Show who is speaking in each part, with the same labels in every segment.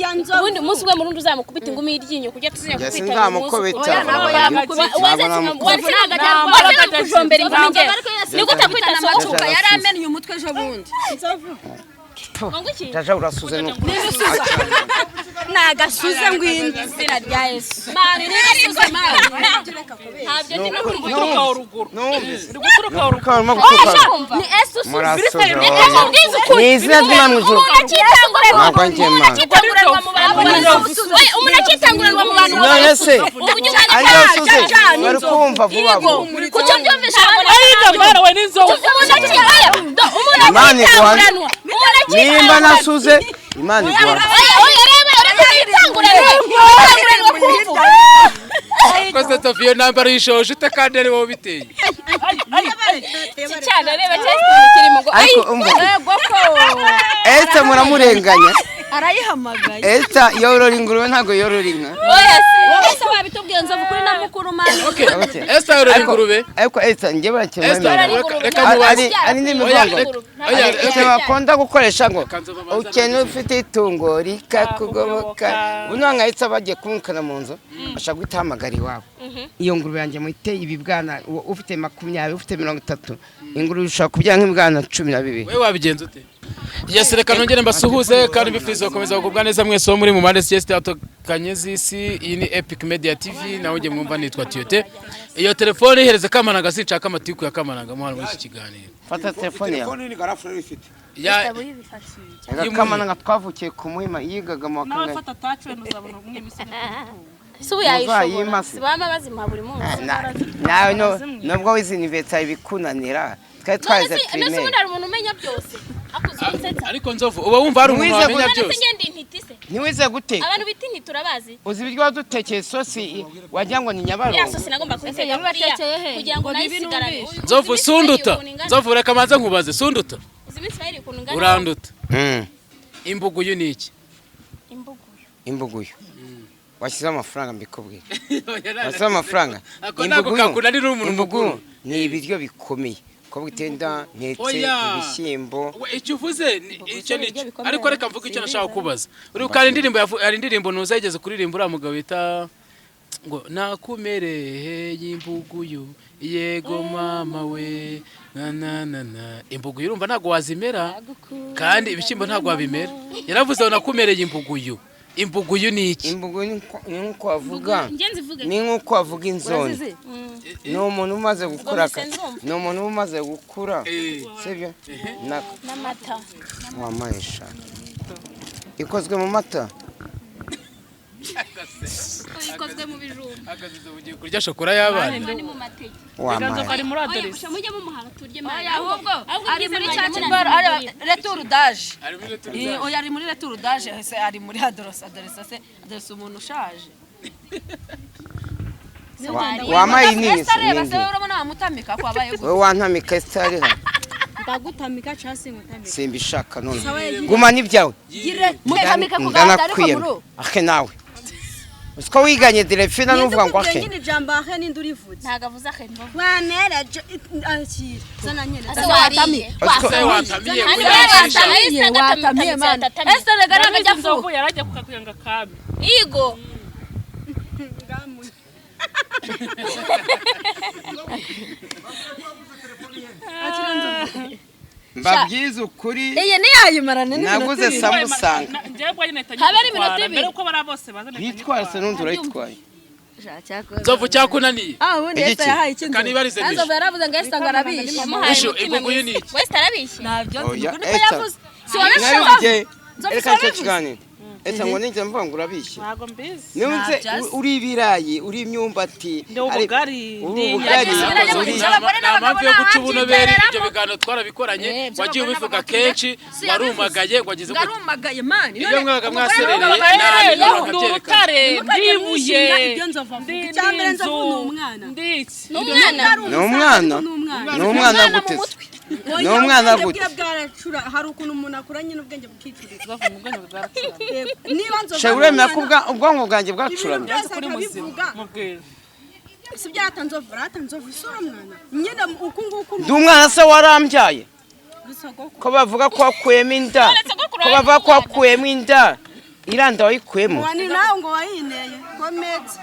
Speaker 1: Oya, Nzovu.
Speaker 2: Ubundi umunsi umwe murundi uzamukubita ingumi y'iryinyo kujya tuzajya
Speaker 3: Njye
Speaker 2: gukubita uyu munsi.
Speaker 3: sinzamukubita.
Speaker 2: Oya,
Speaker 1: ntabwo
Speaker 3: yamukubita.
Speaker 2: Ntabwo kujombera ingumi njyewe ni gute kwita sogokuru?
Speaker 1: Yari amennye umutwe ejo bundi.
Speaker 2: Ngo iki?
Speaker 3: Jaja, urasuze nuko.
Speaker 1: Nagasuze ngwino.
Speaker 2: Izina rya Yesu. Mani nigasuze mani. Ntabyo ndi no kumva.
Speaker 4: Guturuka aho ruguru.
Speaker 3: Numvise.
Speaker 4: Uri guturuka aho ruguru.
Speaker 3: Urimo gutuka.
Speaker 2: Ni Yesu usuze.
Speaker 3: Murasuze.
Speaker 2: Reka nkubwize ukuri.
Speaker 3: Ni izina ry'Imana mu ijuru.
Speaker 2: Umuntu akitanguranwa.
Speaker 3: Ntabwo njye
Speaker 2: Umuntu
Speaker 3: Imana.
Speaker 2: akitanguranwa mu bantu. Oya, umuntu akitanguranwa mu bantu.
Speaker 3: None se
Speaker 2: Uburyo umwana
Speaker 3: ari yasuze bari kumva vuba vuba.
Speaker 2: Kucyo mbyumvisha abona.
Speaker 4: Ayiga mwana we n'inzovu.
Speaker 2: Umuntu akitanguranwa. Umuntu
Speaker 3: Imana iguhane.
Speaker 2: akitanguranwa. Umuntu
Speaker 3: Nimba
Speaker 2: akitanguranwa.
Speaker 3: nasuze, Imana iguhane.
Speaker 2: Oya, oya, reba, reka yitanguranwa. Yitanguranwa kumvuga.
Speaker 5: Koze Sophie, iyo ntambara uyishoje ute kandi ari wowe ubiteye?
Speaker 2: Iki cyana reba cyari kirimo ngo
Speaker 3: Ariko umva, Esther muramurenganya.
Speaker 1: Arayihamagaye.
Speaker 3: Esther yorora ingurube, ntabwo yorora inka.
Speaker 2: Oya si.
Speaker 1: Wowe se wabitubwiye, Nzovu, kuri na mukuru mani?
Speaker 5: Okay, Esther yorora ingurube.
Speaker 3: Ariko Esther njye
Speaker 5: Esther,
Speaker 3: barakemura.
Speaker 5: reka mubaze.
Speaker 3: Ari
Speaker 5: Oya,
Speaker 3: n'imivango.
Speaker 5: oya,
Speaker 3: Icyo
Speaker 5: okay.
Speaker 3: bakunda gukoresha ngo
Speaker 5: Reka nzova banza.
Speaker 3: ukene ufite itungo rikakugoboka. Buno nka Esther bagiye kumukana mu nzu, bashaka guhita ahamagara iwabo. Iyo ngurube yanjye muhite ibibwana, uwo ufite 20, ufite 30, ingurube ishobora kubyara nk'ibwana 12.
Speaker 5: Wowe wabigenza ute? Yes, reka nongere mbasuhuze kandi mbifurize gukomeza kugubwa neza mwese wo muri mu mpande zigiye zitandukanye z'isi. Iyi ni Epic Media TV, nawe ujye mwumva nitwa Tiote. Iyo telefone ihereze Kamananga, sinshaka amatiku ya Kamananga mo hano muri iki kiganiro.
Speaker 3: Fata telefone yawe.
Speaker 6: Telefone ni garafure ifite.
Speaker 5: Ya.
Speaker 3: Reka Kamananga twavukiye ku Muhima, yigaga mu wa
Speaker 4: Nawe
Speaker 3: kangahe?
Speaker 4: fata taci wenda uzabona umwe imisoro.
Speaker 2: Si ubu yayishobora.
Speaker 3: Muzayima se.
Speaker 2: Si bama bazima buri munsi.
Speaker 3: Nawe nubwo wize university bikunanira, twari twarize
Speaker 2: None se
Speaker 3: primaire.
Speaker 2: ubundi hari umuntu umenya byose? Akuze unsetsa.
Speaker 5: Ariko Nzovu, uba wumva hari umuntu
Speaker 3: Ntiwize
Speaker 5: wamenya
Speaker 2: None se
Speaker 5: byose?
Speaker 2: ngende intiti se?
Speaker 3: Ntiwize guteka?
Speaker 2: Abantu bita intiti urabazi?
Speaker 3: Uzi ibiryo wadutekeye, isosi wagira ngo ni
Speaker 2: Iriya
Speaker 3: Nyabarongo.
Speaker 2: sosi nagomba kuyiteka kuriya kugira ngo nayisigarane. Uzi
Speaker 5: Nzovu,
Speaker 2: iminsi
Speaker 5: sunduta.
Speaker 2: bayiriye ukuntu ingana?
Speaker 5: Nzovu, reka manze nkubaze, sunduta?
Speaker 2: Uzi iminsi bayiriye ukuntu ingana?
Speaker 5: Uranduta?
Speaker 3: Mm.
Speaker 5: Imbuguyu ni iki?
Speaker 2: Imbuguyu.
Speaker 3: Imbuguyu washyizeho amafaranga, mbikubwira, washyizeho amafaranga.
Speaker 5: Ako ntabwo kakunanira umuntu
Speaker 3: Imbuguyu
Speaker 5: mukuru.
Speaker 3: ni ibiryo bikomeye ko bitenda ntetse
Speaker 5: Oya.
Speaker 3: ibishyimbo.
Speaker 5: We, icyo uvuze icyo ni cyo, ariko reka mvuge icyo nashaka kubaza. Uri kandi indirimbo hari indirimbo ntuzageze kuririmba, uriya mugabo bita ngo nakumereye y'imbuguyu, yego mama we, na na na na imbuguyu, urumva ntabwo wazimera kandi ibishyimbo ntabwo wabimera. Yaravuze ngo nakumereye imbuguyu. Imbuguyu ni iki?
Speaker 3: Imbuguyu ni nk'uko wavuga
Speaker 2: Njye nzivuge.
Speaker 3: ni nk'uko wavuga inzoni. Ni umuntu umaze gukura
Speaker 2: Ubwo mpise nzumva.
Speaker 3: Ni umuntu uba umaze gukura, sibyo?
Speaker 2: N'amata.
Speaker 3: Wampaye sha ikozwe mu mata.
Speaker 2: Ikozwe mu bijumba.
Speaker 5: Akazizo, ugiye kurya shokora y'abana.
Speaker 2: Ni mu mateke.
Speaker 3: Wampaye.
Speaker 4: Ari muri
Speaker 2: Oya,
Speaker 4: adoresi.
Speaker 2: gusa mujye mumuhara turye mani.
Speaker 1: Ahubwo
Speaker 2: Ahubwo
Speaker 1: ari
Speaker 2: ibyiza
Speaker 1: muri
Speaker 2: mwajya
Speaker 1: cya
Speaker 2: munanira.
Speaker 1: kibaro retour d'âge.
Speaker 5: Ari muri retour.
Speaker 1: Oya, ari muri retour d'âge se, ari muri adoresi, adoresi se, adoresi umuntu ushaje.
Speaker 3: Wampaye nini
Speaker 1: Esther,
Speaker 3: se?
Speaker 1: reba se.
Speaker 3: Nini?
Speaker 1: Urabona wamutamika ko wabaye gute?
Speaker 3: Wowe wantamika, Esther ari hano.
Speaker 7: Ndagutamika cyangwa singutamika?
Speaker 3: Simbishaka none, gumana ibyawe.
Speaker 1: Mutamika ku gahato ariko
Speaker 3: Ndanakwiyemye.
Speaker 1: muri
Speaker 3: Ake nawe usiko wiganye Delphine nuvuga ngo ake.
Speaker 7: Nyine ijambo ahe ninde urivuze?
Speaker 2: Ntabwo avuze ahe Nzovu.
Speaker 7: Wamera akira zana nyine.
Speaker 2: Ase wariye?
Speaker 3: Usiko
Speaker 5: Watamiye?
Speaker 2: Hano
Speaker 1: watamiye,
Speaker 2: watamiye.
Speaker 1: watamiye man. Esther rega ntabwo ajya afuha.
Speaker 4: Nzovu yarajya kukakuyanga kami.
Speaker 2: Igo.
Speaker 3: Mbabwize ukuri,
Speaker 1: Iyi ntiyayimarana n'iminota
Speaker 3: naguze
Speaker 1: 2.
Speaker 3: Samusanga.
Speaker 4: Njyewe bwanjye nahita
Speaker 1: Habe ari iminota
Speaker 4: nyitwara
Speaker 1: 2.
Speaker 4: mbere uko bari bose baza nahita.
Speaker 3: Bitwara se n'undi urayitwaye?
Speaker 5: Nzovu, cyakunaniye?
Speaker 1: Ah, ubundi
Speaker 3: Igiki?
Speaker 1: Esther yahaye iki?
Speaker 5: Kandi ibarize.
Speaker 1: Nzovu yaravuze ngo Esther ngo arabishe.
Speaker 2: Yamuhaye
Speaker 5: Ishu,
Speaker 2: umutima
Speaker 5: imbuguyu
Speaker 2: mwiza.
Speaker 5: ni iki?
Speaker 2: Wese arabishye.
Speaker 1: Ntabyo nzi.
Speaker 3: Oya,
Speaker 1: Niko
Speaker 3: Esther.
Speaker 1: yavuze. Si wabishe?
Speaker 3: Nabibye.
Speaker 1: Nzovu,
Speaker 3: Reka icyo
Speaker 1: wabivuze?
Speaker 3: kiganiro, Ese ngo nijya mvuga ngo urabishye?
Speaker 4: Ntabwo mbizi.
Speaker 3: Niba
Speaker 1: Ntabyo azi.
Speaker 3: uri ibirayi, uri imyumbati,
Speaker 4: Ndi ubugari,
Speaker 3: uri
Speaker 4: ndi
Speaker 3: ubugari,
Speaker 1: inyanya. Abagore
Speaker 5: Nta mpamvu yo guca ubunobere.
Speaker 1: n'abagabo.
Speaker 5: Ibyo biganiro twarabikoranye.
Speaker 1: Ibyo
Speaker 5: Wagiye
Speaker 1: abagore
Speaker 5: ubivuga
Speaker 1: n'abagabo
Speaker 5: kenshi.
Speaker 1: Si yabivuze.
Speaker 5: Warumagaye, wagize gute?
Speaker 1: Ngarumagaye mani.
Speaker 5: Iyo mwabaga mwaserereye
Speaker 4: Abagore
Speaker 5: nabi,
Speaker 4: ndi
Speaker 5: bakabyerekana.
Speaker 4: urutare, ndi ibuye,
Speaker 7: Ibyo Nzovu avuga.
Speaker 4: ndi
Speaker 7: Icya mbere,
Speaker 4: inzu,
Speaker 7: Nzovu ni umwana.
Speaker 4: ndi iki?
Speaker 2: Ni umwana.
Speaker 3: Ni umwana, ni umwana gute se? Ni umwana gute?
Speaker 7: Bwaracura, hari ukuntu umuntu akura nyine ubwenge bukicurira.
Speaker 4: Nzovu mu bwenge bwaracura.
Speaker 7: Yego. Niba Nzovu
Speaker 3: She
Speaker 7: ari
Speaker 3: uremera ko
Speaker 7: umwana,
Speaker 3: ubwonko bwanjye
Speaker 7: ibintu
Speaker 3: bwacuramye?
Speaker 7: byose
Speaker 4: Kuri muzima
Speaker 7: akabivuga.
Speaker 4: mubwira.
Speaker 7: Si byata Nzovu, rata Nzovu isura mwana nyine uku nguku.
Speaker 3: Ndi umwana se? Warambyaye?
Speaker 7: Bisogoko.
Speaker 3: Ko bavuga ko wakuyemo inda?
Speaker 2: None sogokuru
Speaker 3: Ko bavuga ko wakuyemo inda? Iranda wayikuyemo.
Speaker 7: Wani nawe ngo wayineye kometse.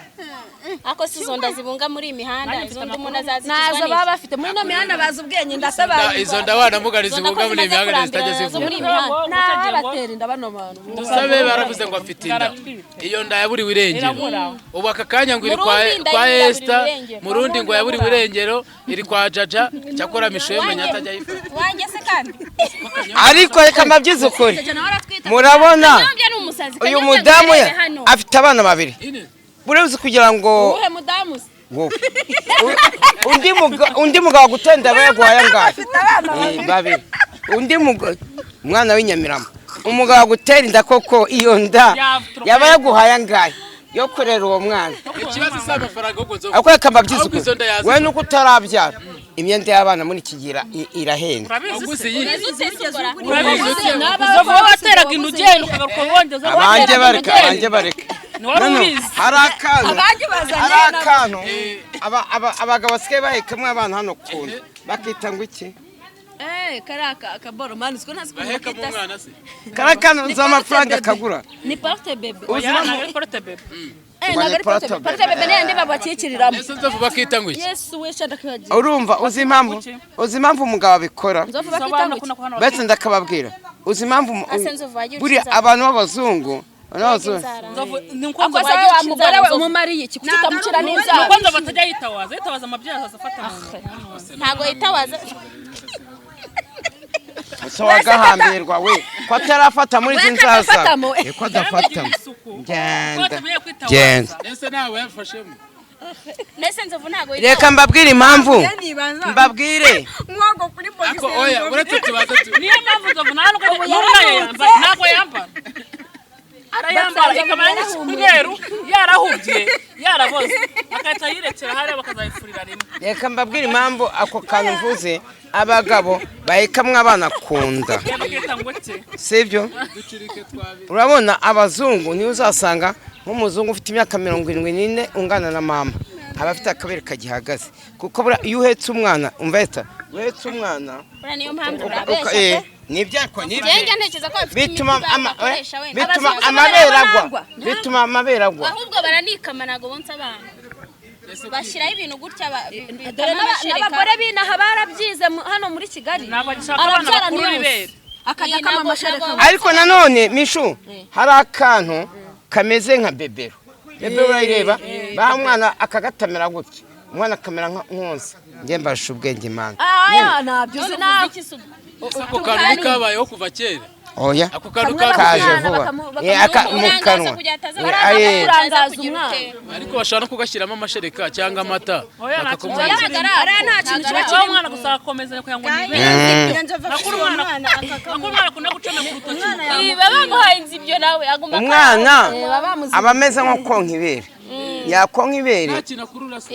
Speaker 2: Ako si izo nda zibunga muri iyi mihanda, izo nda umuntu azazikizwa
Speaker 1: Nazo
Speaker 2: n'iki?
Speaker 1: baba bafite muri ino mihanda, bazi ubwenge, ndasabaye.
Speaker 5: Izo nda wana mugari
Speaker 2: Izo nda
Speaker 5: zibunga
Speaker 2: ko
Speaker 5: muri
Speaker 2: zimaze
Speaker 5: imihanda zitajya
Speaker 2: kurambirana zo muri
Speaker 5: zivuga.
Speaker 2: iyi mihanda.
Speaker 1: Nabatera inda bano bantu.
Speaker 5: Dusabe baravuze ngo afite inda, iyo nda yaburiwe irengero.
Speaker 4: Irabura.
Speaker 5: Ubu aka kanya ngo iri kwa
Speaker 2: Murundi inda
Speaker 5: kwa
Speaker 2: yaburiwe
Speaker 5: Esther,
Speaker 2: irengero.
Speaker 5: Murundi ngo yaburiwe irengero, iri kwa Jaja. Cyakora Mishu menya atajya ayifata.
Speaker 2: Wanjye se kandi?
Speaker 3: Ariko reka mbabwize ukuri, murabona
Speaker 2: Kanyombya ni umusazi.
Speaker 3: uyu
Speaker 2: Kanyombya
Speaker 3: mudamu
Speaker 2: ngo arebe hano.
Speaker 3: afite abana babiri, buriya kugira ngo
Speaker 1: Uwuhe mudamu se?
Speaker 3: Wowe. Undi mugabo agutenda aba yaguhaye angahe? Babiri. Undi mugabo, umwana w'inyamirama, umugabo agutera inda koko, iyo nda yaba yaguhaye angahe yo kurera uwo mwana?
Speaker 5: Ikibazo si amafaranga, ahubwo nzovu.
Speaker 3: Ariko reka mbabwize
Speaker 5: Ahubwo
Speaker 3: ukuri,
Speaker 5: izo nda yazivuga.
Speaker 3: wowe nuko utarabyara, imyenda y'abana muri iki gihe irahenda.
Speaker 4: Urabizi
Speaker 5: Waguze
Speaker 4: se?
Speaker 5: iyi.
Speaker 2: Urabizi ute se ukora?
Speaker 4: Urabizi, uva wateraga inda ugenda ukagaruka wongeza.
Speaker 3: Abanjye bareka, abanjye bareka.
Speaker 4: Ntiwari
Speaker 3: Noneho,
Speaker 4: ubizi.
Speaker 3: hari akantu
Speaker 1: Abanjye bazanye
Speaker 3: hari akantu abagabo basigaye bahekamwo abana hano ku nda, bakita ngo iki?
Speaker 1: Eh, kariya akaboro mani, siko ntazi ukuntu
Speaker 5: Bahekamo
Speaker 1: bakita se.
Speaker 5: umwana se?
Speaker 3: Kariya kantu nzi amafaranga kagura.
Speaker 1: Ni porte bébé.
Speaker 3: Uzi
Speaker 4: Oya,
Speaker 3: impamvu?
Speaker 4: ntabwo ari porte bébé.
Speaker 1: Eh,
Speaker 3: Ngo
Speaker 1: ntabwo
Speaker 3: ni
Speaker 1: ari porte
Speaker 3: porte
Speaker 1: bébé. Porte bébé niyo yandi babakikiriramo.
Speaker 5: Ese nzovu bakita ngo iki?
Speaker 1: Yesu we, shanda kwibagira.
Speaker 3: Urumva, uzi impamvu umugabo abikora?
Speaker 1: Nzovu bakita ngo iki?
Speaker 3: Mbese ndakababwira, uzi impamvu
Speaker 2: Ase Nzovu wagiye
Speaker 3: buriya
Speaker 2: uca inzara.
Speaker 3: abantu b'abazungu, abantu b'abazungu
Speaker 2: Inzara.
Speaker 4: Nzovu ni uko
Speaker 1: Ako
Speaker 4: Nzovu
Speaker 1: se wa mugore we, umumariye iki? Kuki utamucira n'inzara?
Speaker 4: Nuko Nzovu atajya yitawaza amabyeyi azaza afata mu ntoki.
Speaker 2: Ntabwo yitawaza.
Speaker 3: Se wagahambirwa we, ko atarafata muri izi
Speaker 1: We
Speaker 3: nzaza?
Speaker 1: kadafatamo.
Speaker 3: Ko adafatamo.
Speaker 4: Isuku. Ko
Speaker 3: Genda,
Speaker 4: tumenye kwitawaza.
Speaker 3: genda.
Speaker 5: Ese nawe yafashemo?
Speaker 2: Mbese Nzovu ntabwo yitawaza.
Speaker 3: Reka mbabwire impamvu,
Speaker 7: Nibaza
Speaker 3: mbabwire.
Speaker 7: mwogo kuri
Speaker 5: Ako
Speaker 7: bogisi.
Speaker 5: oya, uretse tubaze tu
Speaker 4: Niyo mpamvu Nzovu nta nubwo n'ubu nayo yambara, ntabwo yambara, arayambara ikamara nk'icyumweru yarahubye yaraboze, agahita yirekera hariya bakazayifurira rimwe.
Speaker 3: Reka mbabwire impamvu ako kantu mvuze, abagabo bahekamwo abana ku nda.
Speaker 4: Bakita ngo iki?
Speaker 3: Sibyo? Urabona abazungu, niyo uzasanga nk'umuzungu ufite imyaka 74 ungana na mama, aba afite akabere kagihagaze, kuko buriya iyo uhetse umwana, umva eta, uhetse umwana
Speaker 2: Buriya niyo mpamvu
Speaker 3: uka-
Speaker 2: urabeshya pe.
Speaker 3: Ni ibyakwa ni
Speaker 2: Njyewe njya ntekereza ko bafite
Speaker 3: bituma
Speaker 2: imiti bakoresha wenda.
Speaker 3: bituma
Speaker 2: Abazungu
Speaker 3: amabere agwa.
Speaker 1: baragwa.
Speaker 3: Bituma amabere agwa.
Speaker 2: Ahubwo baranikama, ntabwo bonsa abana, bashyiraho ibintu gutya
Speaker 1: Dore
Speaker 2: bitama amashereka.
Speaker 1: n'abagore b'inaha barabyize hano muri Kigali.
Speaker 4: Ntabwo agishaka abana
Speaker 1: Arabyara
Speaker 4: bakuru
Speaker 1: niyonse.
Speaker 4: ibere.
Speaker 1: Akajya
Speaker 2: Iyi
Speaker 1: akama
Speaker 2: ntabwo-
Speaker 1: amashereka.
Speaker 2: ntabwo-
Speaker 3: Ariko nanone Mishu, hari akantu kameze nka bébero. Bébero urayireba, baha umwana akagatamira gutya, umwana akamera nk'onsa. Njye mbarusha ubwenge, Imana.
Speaker 1: Aya ntabyo uzi
Speaker 2: None
Speaker 1: nawe.
Speaker 2: uvuze iki se ubwo?
Speaker 5: Ese ako kantu ntikabayeho kuva kera?
Speaker 3: Oya.
Speaker 5: Ako kantu
Speaker 1: Kamwe
Speaker 3: kaje
Speaker 1: Umwana
Speaker 3: vuba.
Speaker 1: bakamu-
Speaker 3: Mu
Speaker 2: Urangaza
Speaker 3: kanwa.
Speaker 2: kugira ataza
Speaker 3: Aye.
Speaker 1: Kurangaza
Speaker 2: kugira
Speaker 1: umwana.
Speaker 2: ute.
Speaker 5: Ariko bashobora no kugashyiramo amashereka cyangwa amata
Speaker 4: Oya, nta kintu
Speaker 5: bakakumva.
Speaker 2: Oya, ntabwo ari
Speaker 1: Ariya nta kintu kiba
Speaker 4: Aho
Speaker 1: kirimo.
Speaker 4: umwana gusa agakomeza kugira ngo nibere.
Speaker 7: Nzovu
Speaker 4: Nakuru
Speaker 7: afite
Speaker 4: umwana
Speaker 7: umwana
Speaker 4: akuru umwana akunda gucomeka urutoki.
Speaker 2: Ibi baba bamuhaye inzu, ibyo nawe agomba
Speaker 3: Umwana
Speaker 1: Baba bamuzi.
Speaker 3: aba ameze nko konka ibere, yakonka ibere
Speaker 5: Nta kintu akurura se?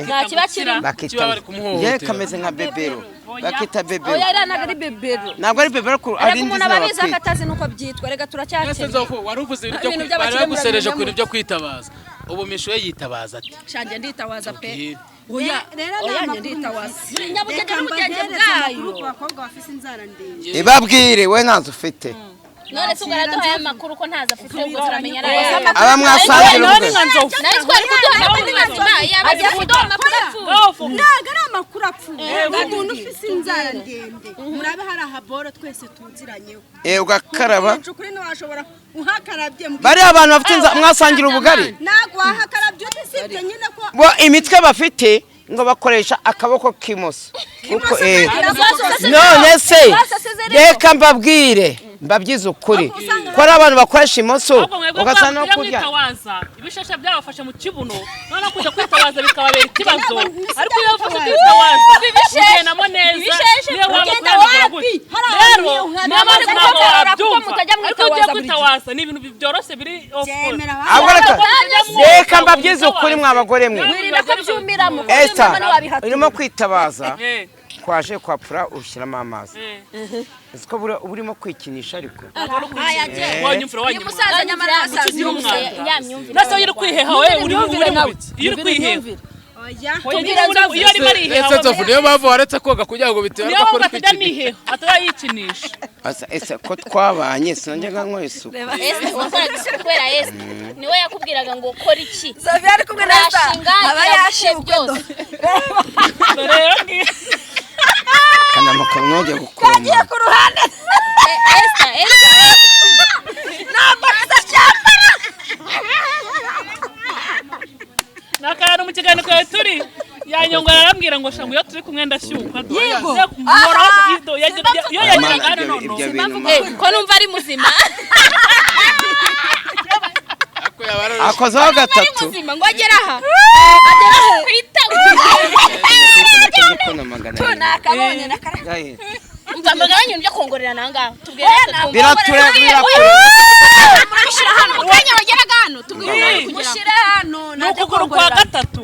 Speaker 1: Nta kiba kirimo.
Speaker 3: Bakita
Speaker 5: Kiba bari kumuhohotera.
Speaker 3: ye kameze nka bébero, bakita bébero.
Speaker 1: Oya, iriya ntabwo ari bébero.
Speaker 3: Ntabwo ari bébero ko
Speaker 1: Erega
Speaker 3: ari indi
Speaker 1: umuntu
Speaker 3: zina
Speaker 1: aba abizi
Speaker 3: bakwita.
Speaker 1: akatazi nuko byitwa. Erega
Speaker 5: Ese
Speaker 1: turacyakennye.
Speaker 5: Nzovu, wari uvuze ibintu byo
Speaker 1: Ibintu
Speaker 5: bari
Speaker 1: by'abakire
Speaker 5: bagusereje ku bintu
Speaker 1: murabimenya.
Speaker 5: byo kwitabaza. Ubu Mishu we yitabaza ati?
Speaker 1: Shanjye nditawaza pe.
Speaker 5: Tubwire.
Speaker 1: Oya,
Speaker 7: Rero
Speaker 1: oya,
Speaker 7: nta
Speaker 1: njye
Speaker 7: makuru.
Speaker 1: nditawaza. Nyabugenge
Speaker 7: Reka
Speaker 1: n'ubugenge
Speaker 7: mbahereze
Speaker 1: bwayo.
Speaker 7: amakuru ku bakobwa bafise inzara ndende.
Speaker 3: Ibabwire, we ntazo ufite.
Speaker 2: None se ubwo araduhaye amakuru ko ntazo afite, ubwo turamenya ari ayahe?
Speaker 3: Aba mwasangira
Speaker 4: Nawe ni
Speaker 3: ubwe.
Speaker 4: nka Nzovu.
Speaker 2: Nawe twari kuduha amakuru mazima, yaba agiye kuduha amakuru apfuye.
Speaker 4: Nzovu.
Speaker 7: Ntabwo ari amakuru apfuye. Umuntu ufise inzara ndende, murabe hari ahaboro twese tuziranyeho.
Speaker 3: Ugakaraba.
Speaker 7: Ukuri ntiwashobora uhakarabye
Speaker 3: Bariya abantu bafite mwasangira ubugari.
Speaker 7: Ntabwo wahakarabye ute? Sibyo nyine ko
Speaker 3: Bo imitwe bafite ngo bakoresha akaboko k'imoso kuko none se reka mbabwire, mbabwize ukuri ko ari abantu bakoresha imoso,
Speaker 4: Ahubwo mwebwe
Speaker 3: ugasanga no
Speaker 4: mujya
Speaker 3: kurya
Speaker 4: mwitawaza ibishasha byabafashe mu kibuno, noneho kujya kwitawaza bikababera ikibazo. Ariko iyo ufashe kwitawaza ugendamo neza,
Speaker 2: Ibisheshe
Speaker 4: niyo waba
Speaker 7: ugenda
Speaker 4: kurambura
Speaker 7: wapi?
Speaker 4: gutya.
Speaker 7: Hari ahantu
Speaker 4: Rero
Speaker 7: uhari.
Speaker 4: niyo mpamvu
Speaker 1: Kuko
Speaker 4: ntabwo
Speaker 1: mworora, kuko
Speaker 4: wabyumva.
Speaker 1: mutajya
Speaker 4: Ariko iyo ugiye
Speaker 1: mwitawaza buri gihe.
Speaker 4: kwitawaza ni ibintu byoroshye biri off.
Speaker 7: Byemera.
Speaker 3: Ahubwo reka mbabwize ukuri, mwa bagore mwe.
Speaker 1: Wirinda ko byumiramo, kuko
Speaker 3: Esther,
Speaker 1: byumamo ntiwabihatura.
Speaker 3: urimo kwitabaza kwaje kwapfura ushyiramo amazi, uzi ko buriya uba urimo kwikinisha ariko.
Speaker 4: Wanyumvira
Speaker 1: Uyu
Speaker 4: wanyumvira.
Speaker 1: musaza nyamara yasaze.
Speaker 4: Ukigira umwana.
Speaker 2: Ya myumvire.
Speaker 4: Nase iyo uri kwiheha we uri
Speaker 1: Myumvire
Speaker 4: uri
Speaker 1: nawe.
Speaker 4: mu biki? Iyo uri
Speaker 1: Myumvire,
Speaker 4: kwiheha
Speaker 1: myumvire.
Speaker 7: Oya.
Speaker 4: Oya, iyo arimo ariheha
Speaker 5: Ese Nzovu niyo mpamvu waretse koga kugira ngo
Speaker 4: niyo
Speaker 5: biterwa
Speaker 4: mpamvu
Speaker 5: ko
Speaker 4: atajya aniheha atajya yikinisha.
Speaker 3: Ese ko twabanye sinajyaga nkora isuku.
Speaker 2: Ese wakoraga isuku kubera Ese niwe yakubwiraga ngo kora iki?
Speaker 1: Nzovu yari kumwe na Esther
Speaker 2: Urashinga,
Speaker 1: aba
Speaker 2: iragushye
Speaker 1: yashibwe
Speaker 2: byose.
Speaker 4: Rero ngiyo
Speaker 3: Kandi amakuru nongeye gukuruma.
Speaker 1: Kagiye ku ruhande.
Speaker 2: Esther, Esther.
Speaker 1: Ntabwo cyambara.
Speaker 4: Nakarara mu kiganiro twari turi yanyongora arambwira ngo shangu iyo turi kumwe ndashyukwa.
Speaker 1: Yego.
Speaker 4: Iyo yagiraga hano
Speaker 3: Ibyo
Speaker 4: noneho
Speaker 3: bintu
Speaker 2: Ko numva ari muzima.
Speaker 3: Akozaho
Speaker 2: Ari
Speaker 3: gatatu.
Speaker 2: muzima ngo agere aha. Agere aha ku itako.
Speaker 1: Nakabonye nakara.
Speaker 2: Umva mugabanye ibintu byo kongorera nangaha. Tubwire natwe twumva.
Speaker 3: Birature birakure.
Speaker 2: Mushyira hano mu kanya wageraga hano tubwire nawe kugira ngo.
Speaker 1: Mushyire hano.
Speaker 4: Ni ukuguru kwa gatatu.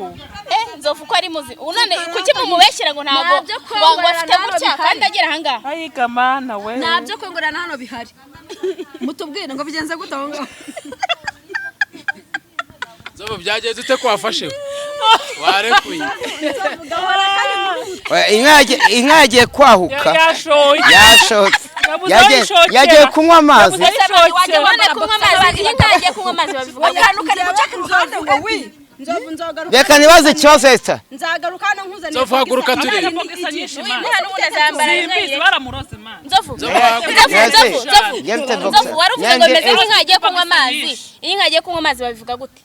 Speaker 2: Nzovu ko ari muzima. None kuki mumubeshyira ngo ntabwo
Speaker 1: Ntabyo
Speaker 2: ngo
Speaker 1: kongorera
Speaker 2: afite
Speaker 1: ntabwo
Speaker 2: gutya
Speaker 1: bihari.
Speaker 2: kandi agera aha ngaha.
Speaker 4: Ayiga mana we.
Speaker 1: Ntabyo kongorera hano bihari. Mutubwire ngo bigenze gute aho ngaho.
Speaker 5: Nzovu byagenze ute ko wafashe? Warekuye.
Speaker 3: Inka yagiye kwahuka.
Speaker 4: Yashoye.
Speaker 3: Yashotse.
Speaker 4: Yabuze aho ishokera.
Speaker 3: Yagiye kunywa amazi.
Speaker 4: Yabuze aho ishokera.
Speaker 2: None kunywa amazi, iyo inka yagiye kunywa amazi babivuga.
Speaker 1: Akantu kari guca ku ruhande ngo wi.
Speaker 7: Nzovu nzagaruka.
Speaker 3: Reka nibaze ikibazo Esther.
Speaker 7: Nzagaruka hano nkuzaniye.
Speaker 5: Nzovu haguruka turebe.
Speaker 4: Nzovu nyinshi
Speaker 2: Uyu
Speaker 4: mana.
Speaker 2: mwana n'ubundi azambara inka
Speaker 4: Simbizi
Speaker 2: ye.
Speaker 4: baramuroze mana.
Speaker 2: Nzovu.
Speaker 5: Nzovu haguruka.
Speaker 2: Nzovu, Nzovu,
Speaker 3: Njye mfite
Speaker 2: Nzovu.
Speaker 3: boxer.
Speaker 2: Nzovu wari uvuze ngo
Speaker 3: Nyange
Speaker 2: meze nk'inka yagiye kunywa
Speaker 4: Boxer
Speaker 2: amazi.
Speaker 4: nyinshi.
Speaker 2: Iyo inka yagiye kunywa amazi babivuga gute?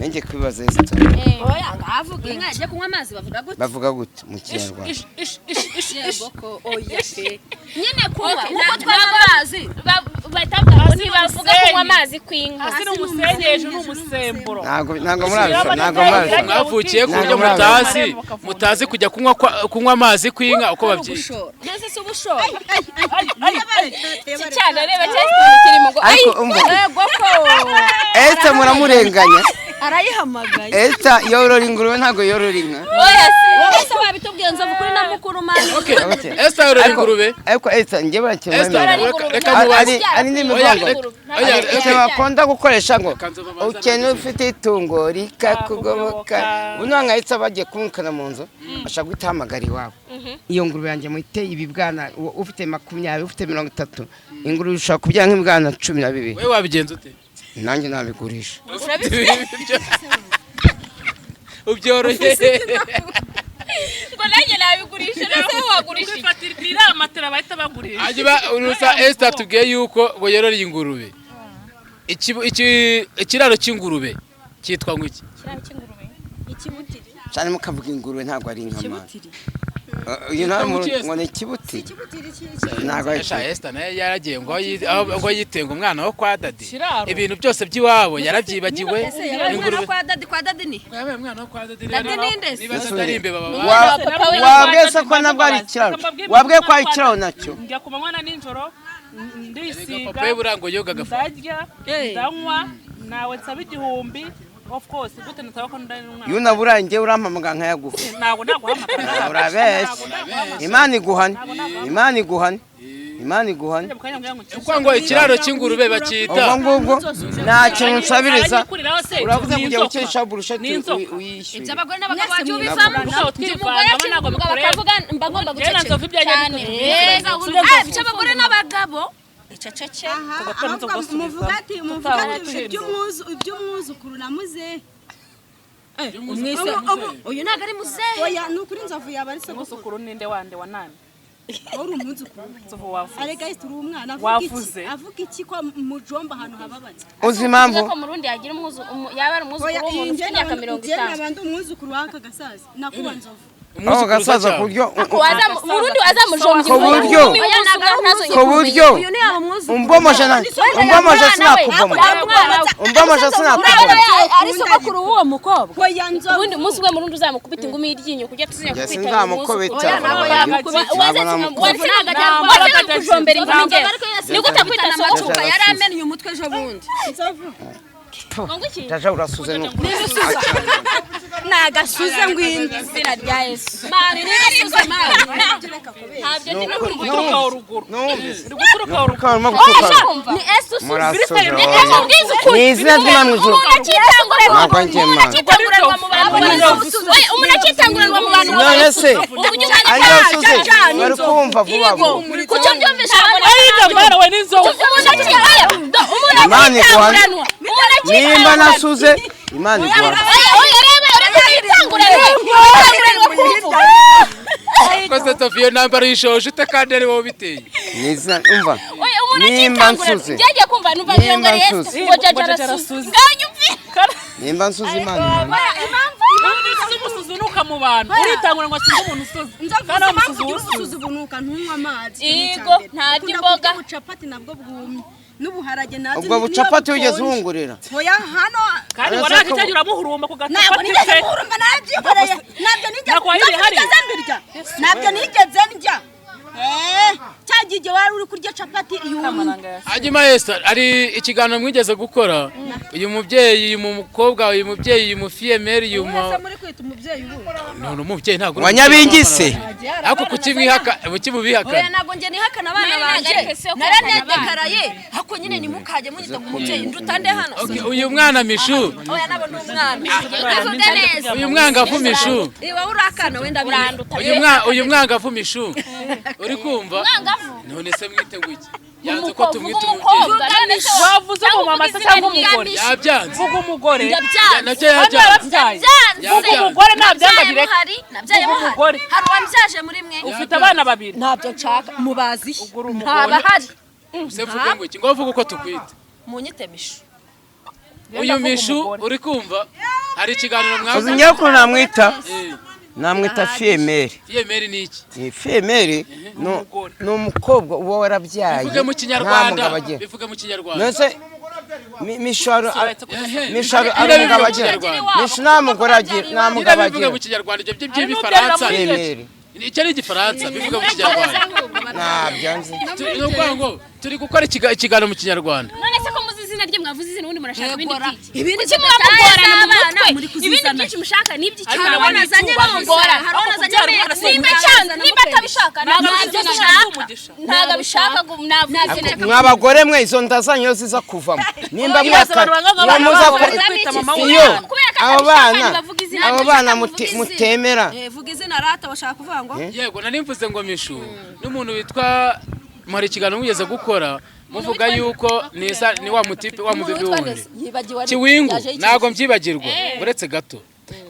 Speaker 3: Nanjye kwibaza Esther.
Speaker 1: Oya ngavuga inka yagiye kunywa amazi bavuga gute?
Speaker 3: Bavuga gute mu Kinyarwanda?
Speaker 4: Ish ish ish ish ish.
Speaker 1: Yego oya pe.
Speaker 2: Nyine kunywa
Speaker 1: Nkuko twanywa amazi.
Speaker 2: Bahita bavuga ngo
Speaker 4: Hasi ni
Speaker 2: ntibavuga
Speaker 4: umusenyi.
Speaker 2: kunywa amazi kw'inka.
Speaker 4: Hasi ni umusenyi hejuru ni umusemburo.
Speaker 3: Ntabwo murabishobora, ntabwo murabishobora.
Speaker 5: Mwavukiye ku buryo
Speaker 3: Ntabwo murabizi.
Speaker 5: mutazi kujya kunywa amazi kw'inka uko babyita.
Speaker 1: Gushora.
Speaker 2: Mbese si ubushora.
Speaker 4: Ay ay ay.
Speaker 2: Iki cyana reba cyari kirimo ngo
Speaker 3: Ariko umva
Speaker 1: Yego ko.
Speaker 3: Esther muramurenganya.
Speaker 1: Arayihamagaye.
Speaker 3: Esther yorora ingurube ntabwo yorora inka.
Speaker 2: Oya si.
Speaker 1: Wowe se wabitubwiye Nzovu kuri na mukuru mani.
Speaker 5: Okay. Esther yorora ingurube.
Speaker 3: Ariko Esther njye
Speaker 5: Esther
Speaker 3: barakemura.
Speaker 5: reka mubaze.
Speaker 3: Ari n'imigongo.
Speaker 5: Oya,
Speaker 3: Icyo bakunda gukoresha ngo
Speaker 5: Reka nzovu babanze
Speaker 3: ukene ufite itungo rikakugoboka. Ubu nkahita bagiye kumukana mu nzu ashaka guhita ahamagara iwabo. Iyo ngurube yanjye muhite ibibwana ufite 20 ufite 30 ingurube ushobora kubyara nk'ibibwana 12.
Speaker 5: Wowe wabigenza ute?
Speaker 3: Nanjye nabigurisha.
Speaker 5: Ubyoroye.
Speaker 2: Ngo nanjye nabigurisha nese wagurisha iki?
Speaker 4: Kwifatira matera bahita bagurisha.
Speaker 5: Hanyuma urusa Esther tubwiye yuko ngo yororeye ingurube. Ikiraro cy'ingurube cyitwa ngo iki?
Speaker 2: Ikiraro cy'ingurube.
Speaker 7: Ikibutiri.
Speaker 3: Cyane mukavuga ingurube ntabwo ari inka mwana. Uyu nawe ngo ni ikibutiri. Ntabwo ari
Speaker 5: Esha Esther naye yaragiye ngo ngo yitenga umwana wo kwa dadi.
Speaker 4: Kiraro.
Speaker 5: Ibintu byose by'iwabo yarabyibagiwe.
Speaker 1: Umwana
Speaker 5: Ingurube.
Speaker 1: kwa dadi kwa dadi ni.
Speaker 5: Yabaye umwana wo kwa dadi.
Speaker 1: Dadi ninde se?
Speaker 5: Niba atari imbeba baba.
Speaker 3: Wabwiye se ko nabwo ari ikiraro. Wabwiye ko ari ikiraro nacyo.
Speaker 4: Njya ku manywa na nijoro ndisiga.
Speaker 5: Papa we burango yoga gafu.
Speaker 4: Ndarya, ndanywa, nawe nsaba 1000. Of course, gute nasaba ko ndari umwana.
Speaker 3: Iyo unaburaye njyewe urampamagara nkayaguha.
Speaker 4: Ntabwo naguhamagara.
Speaker 3: Urabeshya. Imana iguhane. Imana iguhane. Imana iguhane.
Speaker 4: Mu kanya mbwira ngo nshyize.
Speaker 5: Kwa ngo ikiraro cy'ingurube bacyita.
Speaker 3: Ubwo ngubwo nta kintu nsabiriza.
Speaker 4: Aranyikuriraho se,
Speaker 3: Uravuze
Speaker 4: ni
Speaker 3: kujya
Speaker 4: inzoka.
Speaker 3: gukesha burusheti
Speaker 4: Ni inzoka.
Speaker 3: uyishyuye.
Speaker 1: Ibyo abagore n'abagabo bacu
Speaker 2: Mwese
Speaker 1: bivamo.
Speaker 4: Ntabwo
Speaker 2: Umugore
Speaker 4: twivangamo ntabwo
Speaker 2: akiri umugabo
Speaker 4: bikureba.
Speaker 2: akavuga mba ngomba
Speaker 4: Njyewe na
Speaker 2: guceceka
Speaker 4: Nzovu ibyanjye
Speaker 2: cyane.
Speaker 4: ntitubivanga.
Speaker 1: Ibyo abagore n'abagabo. Iceceke.
Speaker 4: Tugakora inzoga
Speaker 7: Muvuga ati iby'umwuzukuru na muzehe.
Speaker 1: Uyu ntabwo ari muzehe.
Speaker 7: Oya ni ukuri Nzovu yaba ari sogokuru.
Speaker 4: Umwuzukuru ninde wande wa nani?
Speaker 7: Uri umwuzukuru.
Speaker 4: Nzovu wavuze.
Speaker 7: Arega yise uri umwana avuga iki?
Speaker 4: Wavuze.
Speaker 7: Avuga iki ko mujomba ahantu hababaza?
Speaker 3: Uzi impamvu?
Speaker 2: ko mu Rundi yagira umwuzu yaba ari umwuzukuru w'umuntu ufite imyaka 50.
Speaker 7: Nabandi umwuzukuru w'aka gasaza nakuba Nzovu.
Speaker 3: Aho gasaza ku buryo
Speaker 2: Mu Rundi wazamujombye
Speaker 3: Ku buryo ku buryo
Speaker 1: Uyu ni yaba umwuzukuru.
Speaker 3: umbomoje na umbomoje sinakuvamo. Umbomoje sinakuvamo.
Speaker 1: Ari sogokuru w'uwo mukobwa.
Speaker 7: Oya Nzovu.
Speaker 2: Ubundi umunsi umwe mu Rundi uzamukubita ingumi y'iryinyo kujya tuzinya
Speaker 3: Njye
Speaker 2: kukwita
Speaker 3: sinzamukubita.
Speaker 2: umwuzukuru.
Speaker 3: Ntabwo
Speaker 2: Kujombera ingumi njyewe. Ni gute kwita sogokuru?
Speaker 1: Yari amennye umutwe ejo bundi.
Speaker 7: Nzovu.
Speaker 2: Ngo iki?
Speaker 3: Jaja urasuze nuko.
Speaker 7: Nagasuze ngwino.
Speaker 2: Izina rya Yesu.
Speaker 1: Mani nigasuze mani.
Speaker 2: Ntabyo ndimo kumva.
Speaker 4: Guturuka ruguru.
Speaker 3: Numvise.
Speaker 4: Uri guturuka ruguru.
Speaker 3: Karimo gutuka.
Speaker 2: Ni Yesu usuze.
Speaker 3: Murasuze.
Speaker 2: Reka mubwize ukuri.
Speaker 3: Ni izina ry'Imana mu ijuru.
Speaker 2: Umuntu akitangura
Speaker 3: Ntabwo njye
Speaker 2: Umuntu
Speaker 3: mana.
Speaker 2: akitanguranwa mu bantu. Oya, umuntu akitanguranwa mu bantu.
Speaker 3: None se
Speaker 2: Uburyo umwana
Speaker 3: ariyo suze bari kumva vuba vuba.
Speaker 2: Kuki ubyumvisha abantu?
Speaker 4: Ayiga mwana we n'inzovu.
Speaker 2: Umuntu umuntu
Speaker 3: Imana iguhane.
Speaker 2: akitanguranwa. Umuntu
Speaker 3: Nimba
Speaker 2: akitanguranwa.
Speaker 3: nasuze Imana iguhane.
Speaker 2: Oya, oya, reba, uretse kwitanguranwa. Kwitanguranwa kumva.
Speaker 5: Koze Sophie, iyo ntambara uyishoje ute kandi ari wowe ubiteye?
Speaker 3: Ni izina umva.
Speaker 2: Oya, umuntu
Speaker 3: Nimba
Speaker 2: akitanguranwa.
Speaker 3: nsuze.
Speaker 2: Njye kumva numva ngira ngo
Speaker 3: Nimba
Speaker 2: ari
Speaker 3: nsuze.
Speaker 2: Esther. Ngo Jaja arasuze. Ngaho nyumvira.
Speaker 3: Nimba nsuze Imana iguhane.
Speaker 4: Ubundi si umusuzi unuka mu bantu. Uritangura ngo sinzi umuntu usuze.
Speaker 7: Inzovu
Speaker 4: Kandi
Speaker 7: se
Speaker 4: wa
Speaker 7: mpamvu
Speaker 4: musuzi
Speaker 7: ugira
Speaker 4: usuze.
Speaker 7: ubusuzi bunuka ntunywe amazi.
Speaker 2: Yego, ntarya imboga.
Speaker 7: Ubucapati nabwo bwumye n'ubuharage nazo.
Speaker 3: Ubwo bucapati wigeze uhungurira?
Speaker 7: Oya hano.
Speaker 4: Kandi
Speaker 3: Uretse
Speaker 4: waraje
Speaker 3: ko-
Speaker 4: cyangwa uramuhurumba ku
Speaker 7: Ntabwo
Speaker 4: gatapati
Speaker 7: nigeze
Speaker 4: ke.
Speaker 7: guhurumba, narabyikoreye. Ntabyo nigeze,
Speaker 4: Ntabwo wayiriye
Speaker 7: ntabyo
Speaker 4: hariya?
Speaker 7: nigeze mbirya. Ntabyo nigeze ndya. Cya gihe wari uri kurya capati yumye.
Speaker 5: Hanyuma Esther, hari ikiganiro mwigeze gukora, uyu mubyeyi, uyu mukobwa, uyu mubyeyi, uyu mufiyemeri, uyu
Speaker 1: Mwese muri kwita umubyeyi ubu.
Speaker 5: None umubyeyi ntabwo uri
Speaker 3: Wa Nyabingi se?
Speaker 5: Ariko kuki mwihaka, kuki mubihakana?
Speaker 1: Oya, ntabwo njye nihakana abana
Speaker 2: Nari
Speaker 1: banjye.
Speaker 2: ntabwo ari kwese yo kwihakana abana.
Speaker 1: Naranedekaraye. Hako nyine ntimukajye munyita ngo umubyeyi nduta nde hano.
Speaker 5: Okay, uyu mwana Mishu,
Speaker 1: Oya, nabo ndi umwana.
Speaker 2: Uvuga neza.
Speaker 5: uyu mwangavu Mishu,
Speaker 1: Iwe uri akana wenda
Speaker 2: Uranduta.
Speaker 5: uyu mwangavu Mishu, uri kumva?
Speaker 2: Umwangavu.
Speaker 5: None se mwite ngo iki? Yanze ko
Speaker 2: Vuga
Speaker 5: tumwita umubyeyi.
Speaker 2: umukobwa. None se
Speaker 4: Wavuze umumama se cyangwa umugore?
Speaker 5: Yabyanze.
Speaker 4: Vuga umugore.
Speaker 2: Ndabyanze.
Speaker 5: Nabyo
Speaker 4: Hano
Speaker 5: yabyanze.
Speaker 4: yarabyaye.
Speaker 2: Ndabyanze.
Speaker 4: Vuga umugore nabyanga
Speaker 2: Nabyaye
Speaker 4: bireke.
Speaker 2: muhari. Nabyaye
Speaker 4: Vuga
Speaker 2: muhari.
Speaker 4: umugore.
Speaker 1: Hari uwambyaje muri mwe.
Speaker 4: Ufite abana babiri.
Speaker 1: Ntabyo nshaka. Mubazi.
Speaker 4: Ugura umugore.
Speaker 1: Ntabahari.
Speaker 5: Se mvuge ngo iki? Ngo vuga uko tukwita.
Speaker 1: Munyite Mishu.
Speaker 5: Uyu Mishu uri kumva? Hari ikiganiro
Speaker 3: Uzi
Speaker 5: mwakoze.
Speaker 3: nyakuru namwita? Namwita fiyemeri.
Speaker 5: Fiyemeri ni iki?
Speaker 3: Ni fiyemeri ni umukobwa uba warabyaye.
Speaker 5: Bivuge mu
Speaker 3: Nta
Speaker 5: Kinyarwanda.
Speaker 3: mugabo agira.
Speaker 5: Bivuge mu Kinyarwanda.
Speaker 3: None se Misharo
Speaker 5: Ehe.
Speaker 3: Misharo
Speaker 5: Nyine
Speaker 3: ari
Speaker 5: bivuge
Speaker 3: umugabo
Speaker 5: mu
Speaker 3: agira.
Speaker 5: Kinyarwanda.
Speaker 3: Mishu nta mugore agira, nta
Speaker 5: Nyine
Speaker 3: mugabo
Speaker 5: bivuge
Speaker 3: agira.
Speaker 5: mu Kinyarwanda ibyo by'ibifaransa.
Speaker 3: Fiyemeri.
Speaker 5: Icyo ari igifaransa bivuge mu Kinyarwanda.
Speaker 3: Ntabyo nzi.
Speaker 5: Ni ukuvuga ngo turi gukora ikiganiro mu Kinyarwanda.
Speaker 2: None se ko muzi izina rye, mwavuze izina ubundi murashaka ibindi
Speaker 1: Yegora.
Speaker 2: byinshi.
Speaker 1: Ibindi
Speaker 2: Kuki muba mugorana mu
Speaker 7: z'abana
Speaker 2: mutwe?
Speaker 7: muri
Speaker 2: Ibindi
Speaker 7: kuzizana.
Speaker 2: byinshi mushaka ni iby'iki?
Speaker 4: Ariko
Speaker 2: Hari
Speaker 4: nabona
Speaker 2: uwanazanye
Speaker 4: icyubahiro.
Speaker 2: bamugora.
Speaker 1: Hari uwanazanye
Speaker 4: Kubyara umwana si
Speaker 2: Nimba
Speaker 4: umugisha.
Speaker 2: cyanze, nimba atabishaka, ntabwo
Speaker 4: Ntabwo
Speaker 2: ibyo
Speaker 4: ari
Speaker 2: nshaka.
Speaker 4: umugisha.
Speaker 2: Ntabwo abishaka ngo navuze izina rye.
Speaker 3: Mwa bagore mwe izo nda zanyu ziza kuvamo. Nimba
Speaker 4: Ibibazo
Speaker 3: mwaka
Speaker 4: abantu banga ngo abana
Speaker 3: muza
Speaker 4: babo
Speaker 3: ko
Speaker 4: bari kwita mama wabo.
Speaker 3: iyo
Speaker 2: Kubera ko
Speaker 3: abo
Speaker 2: atabishaka,
Speaker 3: bana
Speaker 2: ntibavuga izina,
Speaker 3: abo
Speaker 2: ntabwo
Speaker 3: bana
Speaker 2: bavuga izina.
Speaker 3: mutemera.
Speaker 1: Vuga izina rata bashaka kuvuga ngo.
Speaker 5: Yego, nari mvuze ngo Mishu n'umuntu witwa muhari ikiganiro mwigeze gukora muvuga yuko nisa ni wa mutipe wa mubibi wundi
Speaker 1: Yibagiwe.
Speaker 5: Kiwingu ntabwo mbyibagirwa uretse gato.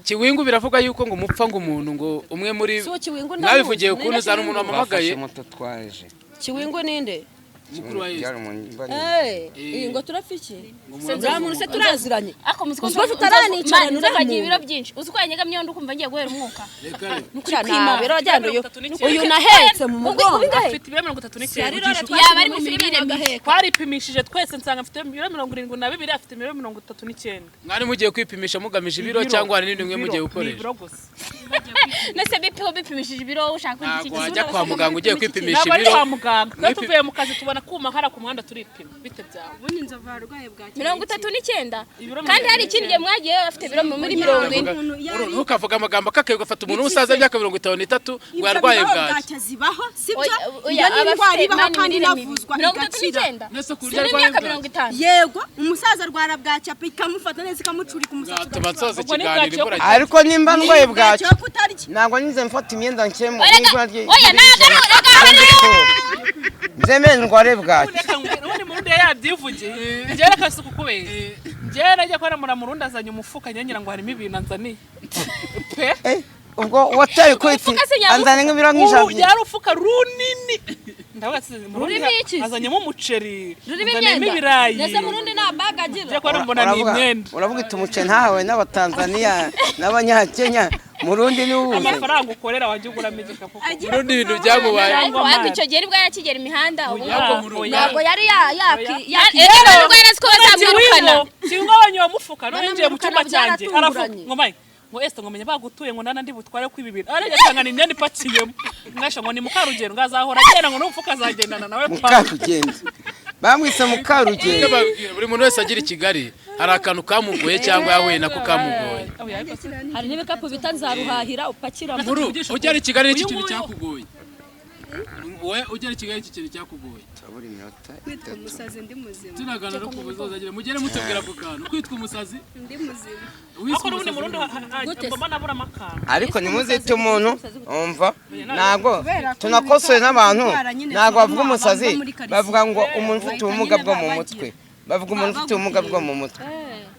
Speaker 5: Kiwingu biravuga yuko ngo umupfa ngo umuntu ngo umwe muri
Speaker 1: Si Kiwingu ndamuzi.
Speaker 5: mwabivugiye
Speaker 1: Ninde
Speaker 5: ukuntu zari umuntu
Speaker 1: Kiwingu?
Speaker 5: wamamagaye
Speaker 3: Bafashe moto twaje.
Speaker 1: Kiwingu ninde?
Speaker 5: mukuru wa Yesu.
Speaker 3: Byari mu nyumba
Speaker 1: Eh, iyi ngo turapfa iki? Uriya muntu se turaziranye.
Speaker 2: Ako muzi ko
Speaker 1: Uzi ko tutaranicana,
Speaker 2: nzovu agira
Speaker 1: uriya
Speaker 2: ibiro byinshi. Uzi ko yanyegamye ndi kumva ngiye guhera umwuka.
Speaker 5: Reka reka.
Speaker 1: Nta biro wajyana uyu.
Speaker 4: 39.
Speaker 1: Uyu nahetse mu mugongo.
Speaker 4: Afite ibiro 39.
Speaker 2: Yaba ari mu mirire mibi.
Speaker 4: Twaripimishije twese nsanga afite ibiro 72, afite ibiro 39.
Speaker 5: Mwari mugiye kwipimisha mugamije ibiro cyangwa hari n'ibindi mwe mugiye
Speaker 4: Ni
Speaker 5: gukoresha?
Speaker 4: ibiro gusa.
Speaker 2: Nese bipiho bipimishije ibiro ushaka kurya iki?
Speaker 5: Ntabwo wajya kwa muganga ugiye kwipimisha
Speaker 4: Ntabwo ari
Speaker 5: ibiro.
Speaker 4: kwa muganga. Twe tuvuye mu kazi tubona kuma hara ku muhanda turipima. Bite byawe?
Speaker 7: Ubundi inzovu ararwaye bwaki.
Speaker 2: 39.
Speaker 4: Ibiro
Speaker 2: Kandi hari ikindi gihe mwagiye bafite ibiro muri 40.
Speaker 7: Umuntu yari
Speaker 5: Ntukavuge amagambo akakaye ugafata umuntu w'umusaza w'imyaka 53 ngo yarwaye
Speaker 7: bwaki.
Speaker 5: bwaki.
Speaker 7: Zibaho sibyo?
Speaker 2: Oya,
Speaker 7: Iyo ni
Speaker 2: aba
Speaker 7: indwara
Speaker 2: afite
Speaker 7: ibaho
Speaker 2: mani
Speaker 7: kandi
Speaker 2: mirire mibi.
Speaker 7: inavuzwa
Speaker 2: 39.
Speaker 7: igakira.
Speaker 5: Nese ku buryo
Speaker 2: Sino
Speaker 5: arwaye
Speaker 2: imyaka
Speaker 5: bwaki.
Speaker 2: 50.
Speaker 7: Yego, umusaza arwara bwaki ikamufata neza ikamucurika umusatsi.
Speaker 5: Ngatuma nsoza
Speaker 4: Ubwo ni
Speaker 5: ikiganiro
Speaker 4: bwaki yo
Speaker 5: imvura igiye.
Speaker 3: Ariko nimba ndwaye bwaki
Speaker 7: Bwaki yo kutarya.
Speaker 3: ntabwo nize mfata imyenda nshyire mu
Speaker 2: Oya,
Speaker 3: igura rye.
Speaker 2: oya, ntabwo ari
Speaker 3: Nzemere ndware bwaki.
Speaker 4: Reka ngwino, ubundi Murundi yari yabyivugiye. Njyewe reka si kukubeshya. Njyewe najya kubona mura Murundi azanye umufuka ngira ngo harimo ibintu anzaniye. Pe.
Speaker 3: Ubwo wateye kwiti
Speaker 2: Umufuka se nyabusa.
Speaker 3: anzanye nk'ibiro
Speaker 4: Uru
Speaker 3: nk'ijana.
Speaker 4: yari ufuka runini. Ndavuga ati Murundi
Speaker 1: Rurimo iki se?
Speaker 4: azanyemo umuceri,
Speaker 1: Rurimo
Speaker 4: azanyemo
Speaker 1: imyenda.
Speaker 4: ibirayi.
Speaker 1: Nese Murundi nta bag agira.
Speaker 4: Njya kubona mbona ni imyenda.
Speaker 3: Uravuga iti umuce ntawe n'Abatanzaniya n'Abanyakenya Murundi ni uwuhe?
Speaker 4: Amafaranga ukorera wajya uguramo igikapu.
Speaker 5: Murundi ibintu byamubaye.
Speaker 2: Ariko ariko icyo gihe nibwo yakigera imihanda ubu
Speaker 4: Oya, oya.
Speaker 1: Ntabwo yari
Speaker 2: Rero nibwo yari azi ko bazamwirukana.
Speaker 4: Kiwingo abonye uwo mufuka none yinjiye mu cyumba cyanjye aravuga
Speaker 1: Byaratunguranye.
Speaker 4: ngo mayi ngo Esther ngo menye bagutuye ngo nana ndi butware ko ibi bintu arajya asanga ni imyenda ipakiyemo mwasha ngo ni mukarugendo ngo azahora agenda ngo n'umufuka azagendana nawe pa
Speaker 3: Mukarugendo. Bamwise Mukarugendo.
Speaker 5: Ndababwira, buri muntu wese agira i Kigali hari akantu kamugoye cyangwa yahuye nako kamugoye.
Speaker 4: Oya, ariko se-
Speaker 1: Hari n'ibikapu bita nzaruhahira upakiramo.
Speaker 5: Muru ugera i Kigali n'iki
Speaker 4: Uyu
Speaker 5: kintu
Speaker 4: nguyu-
Speaker 5: cyakugoye? Wowe ugera i Kigali, iki kintu cyakugoye?
Speaker 3: Turabura iminota
Speaker 7: Kwitwa
Speaker 3: 3.
Speaker 7: umusazi ndi muzima.
Speaker 5: Tunagana no ku buzozagira mugere mutubwira ako kantu, kwitwa umusazi.
Speaker 7: Ndi muzima.
Speaker 5: Wiswe
Speaker 4: Ariko n'ubundi mu
Speaker 5: umusazi.
Speaker 4: Rundi mbona nabura amakara.
Speaker 3: Ariko nimuzite umuntu umva ntabwo
Speaker 7: Kubera ko
Speaker 3: tunakosoye n'abantu,
Speaker 7: indwara nyine
Speaker 3: ntabwo bavuga
Speaker 7: zituma
Speaker 3: umusazi,
Speaker 7: abantu bo muri karitsiye
Speaker 3: bavuga ngo umuntu ufite
Speaker 7: bahita
Speaker 3: ubumuga
Speaker 7: nyine
Speaker 3: bwo mu
Speaker 7: bagira.
Speaker 3: mutwe, bavuga umuntu ufite ubumuga bwo mu mutwe.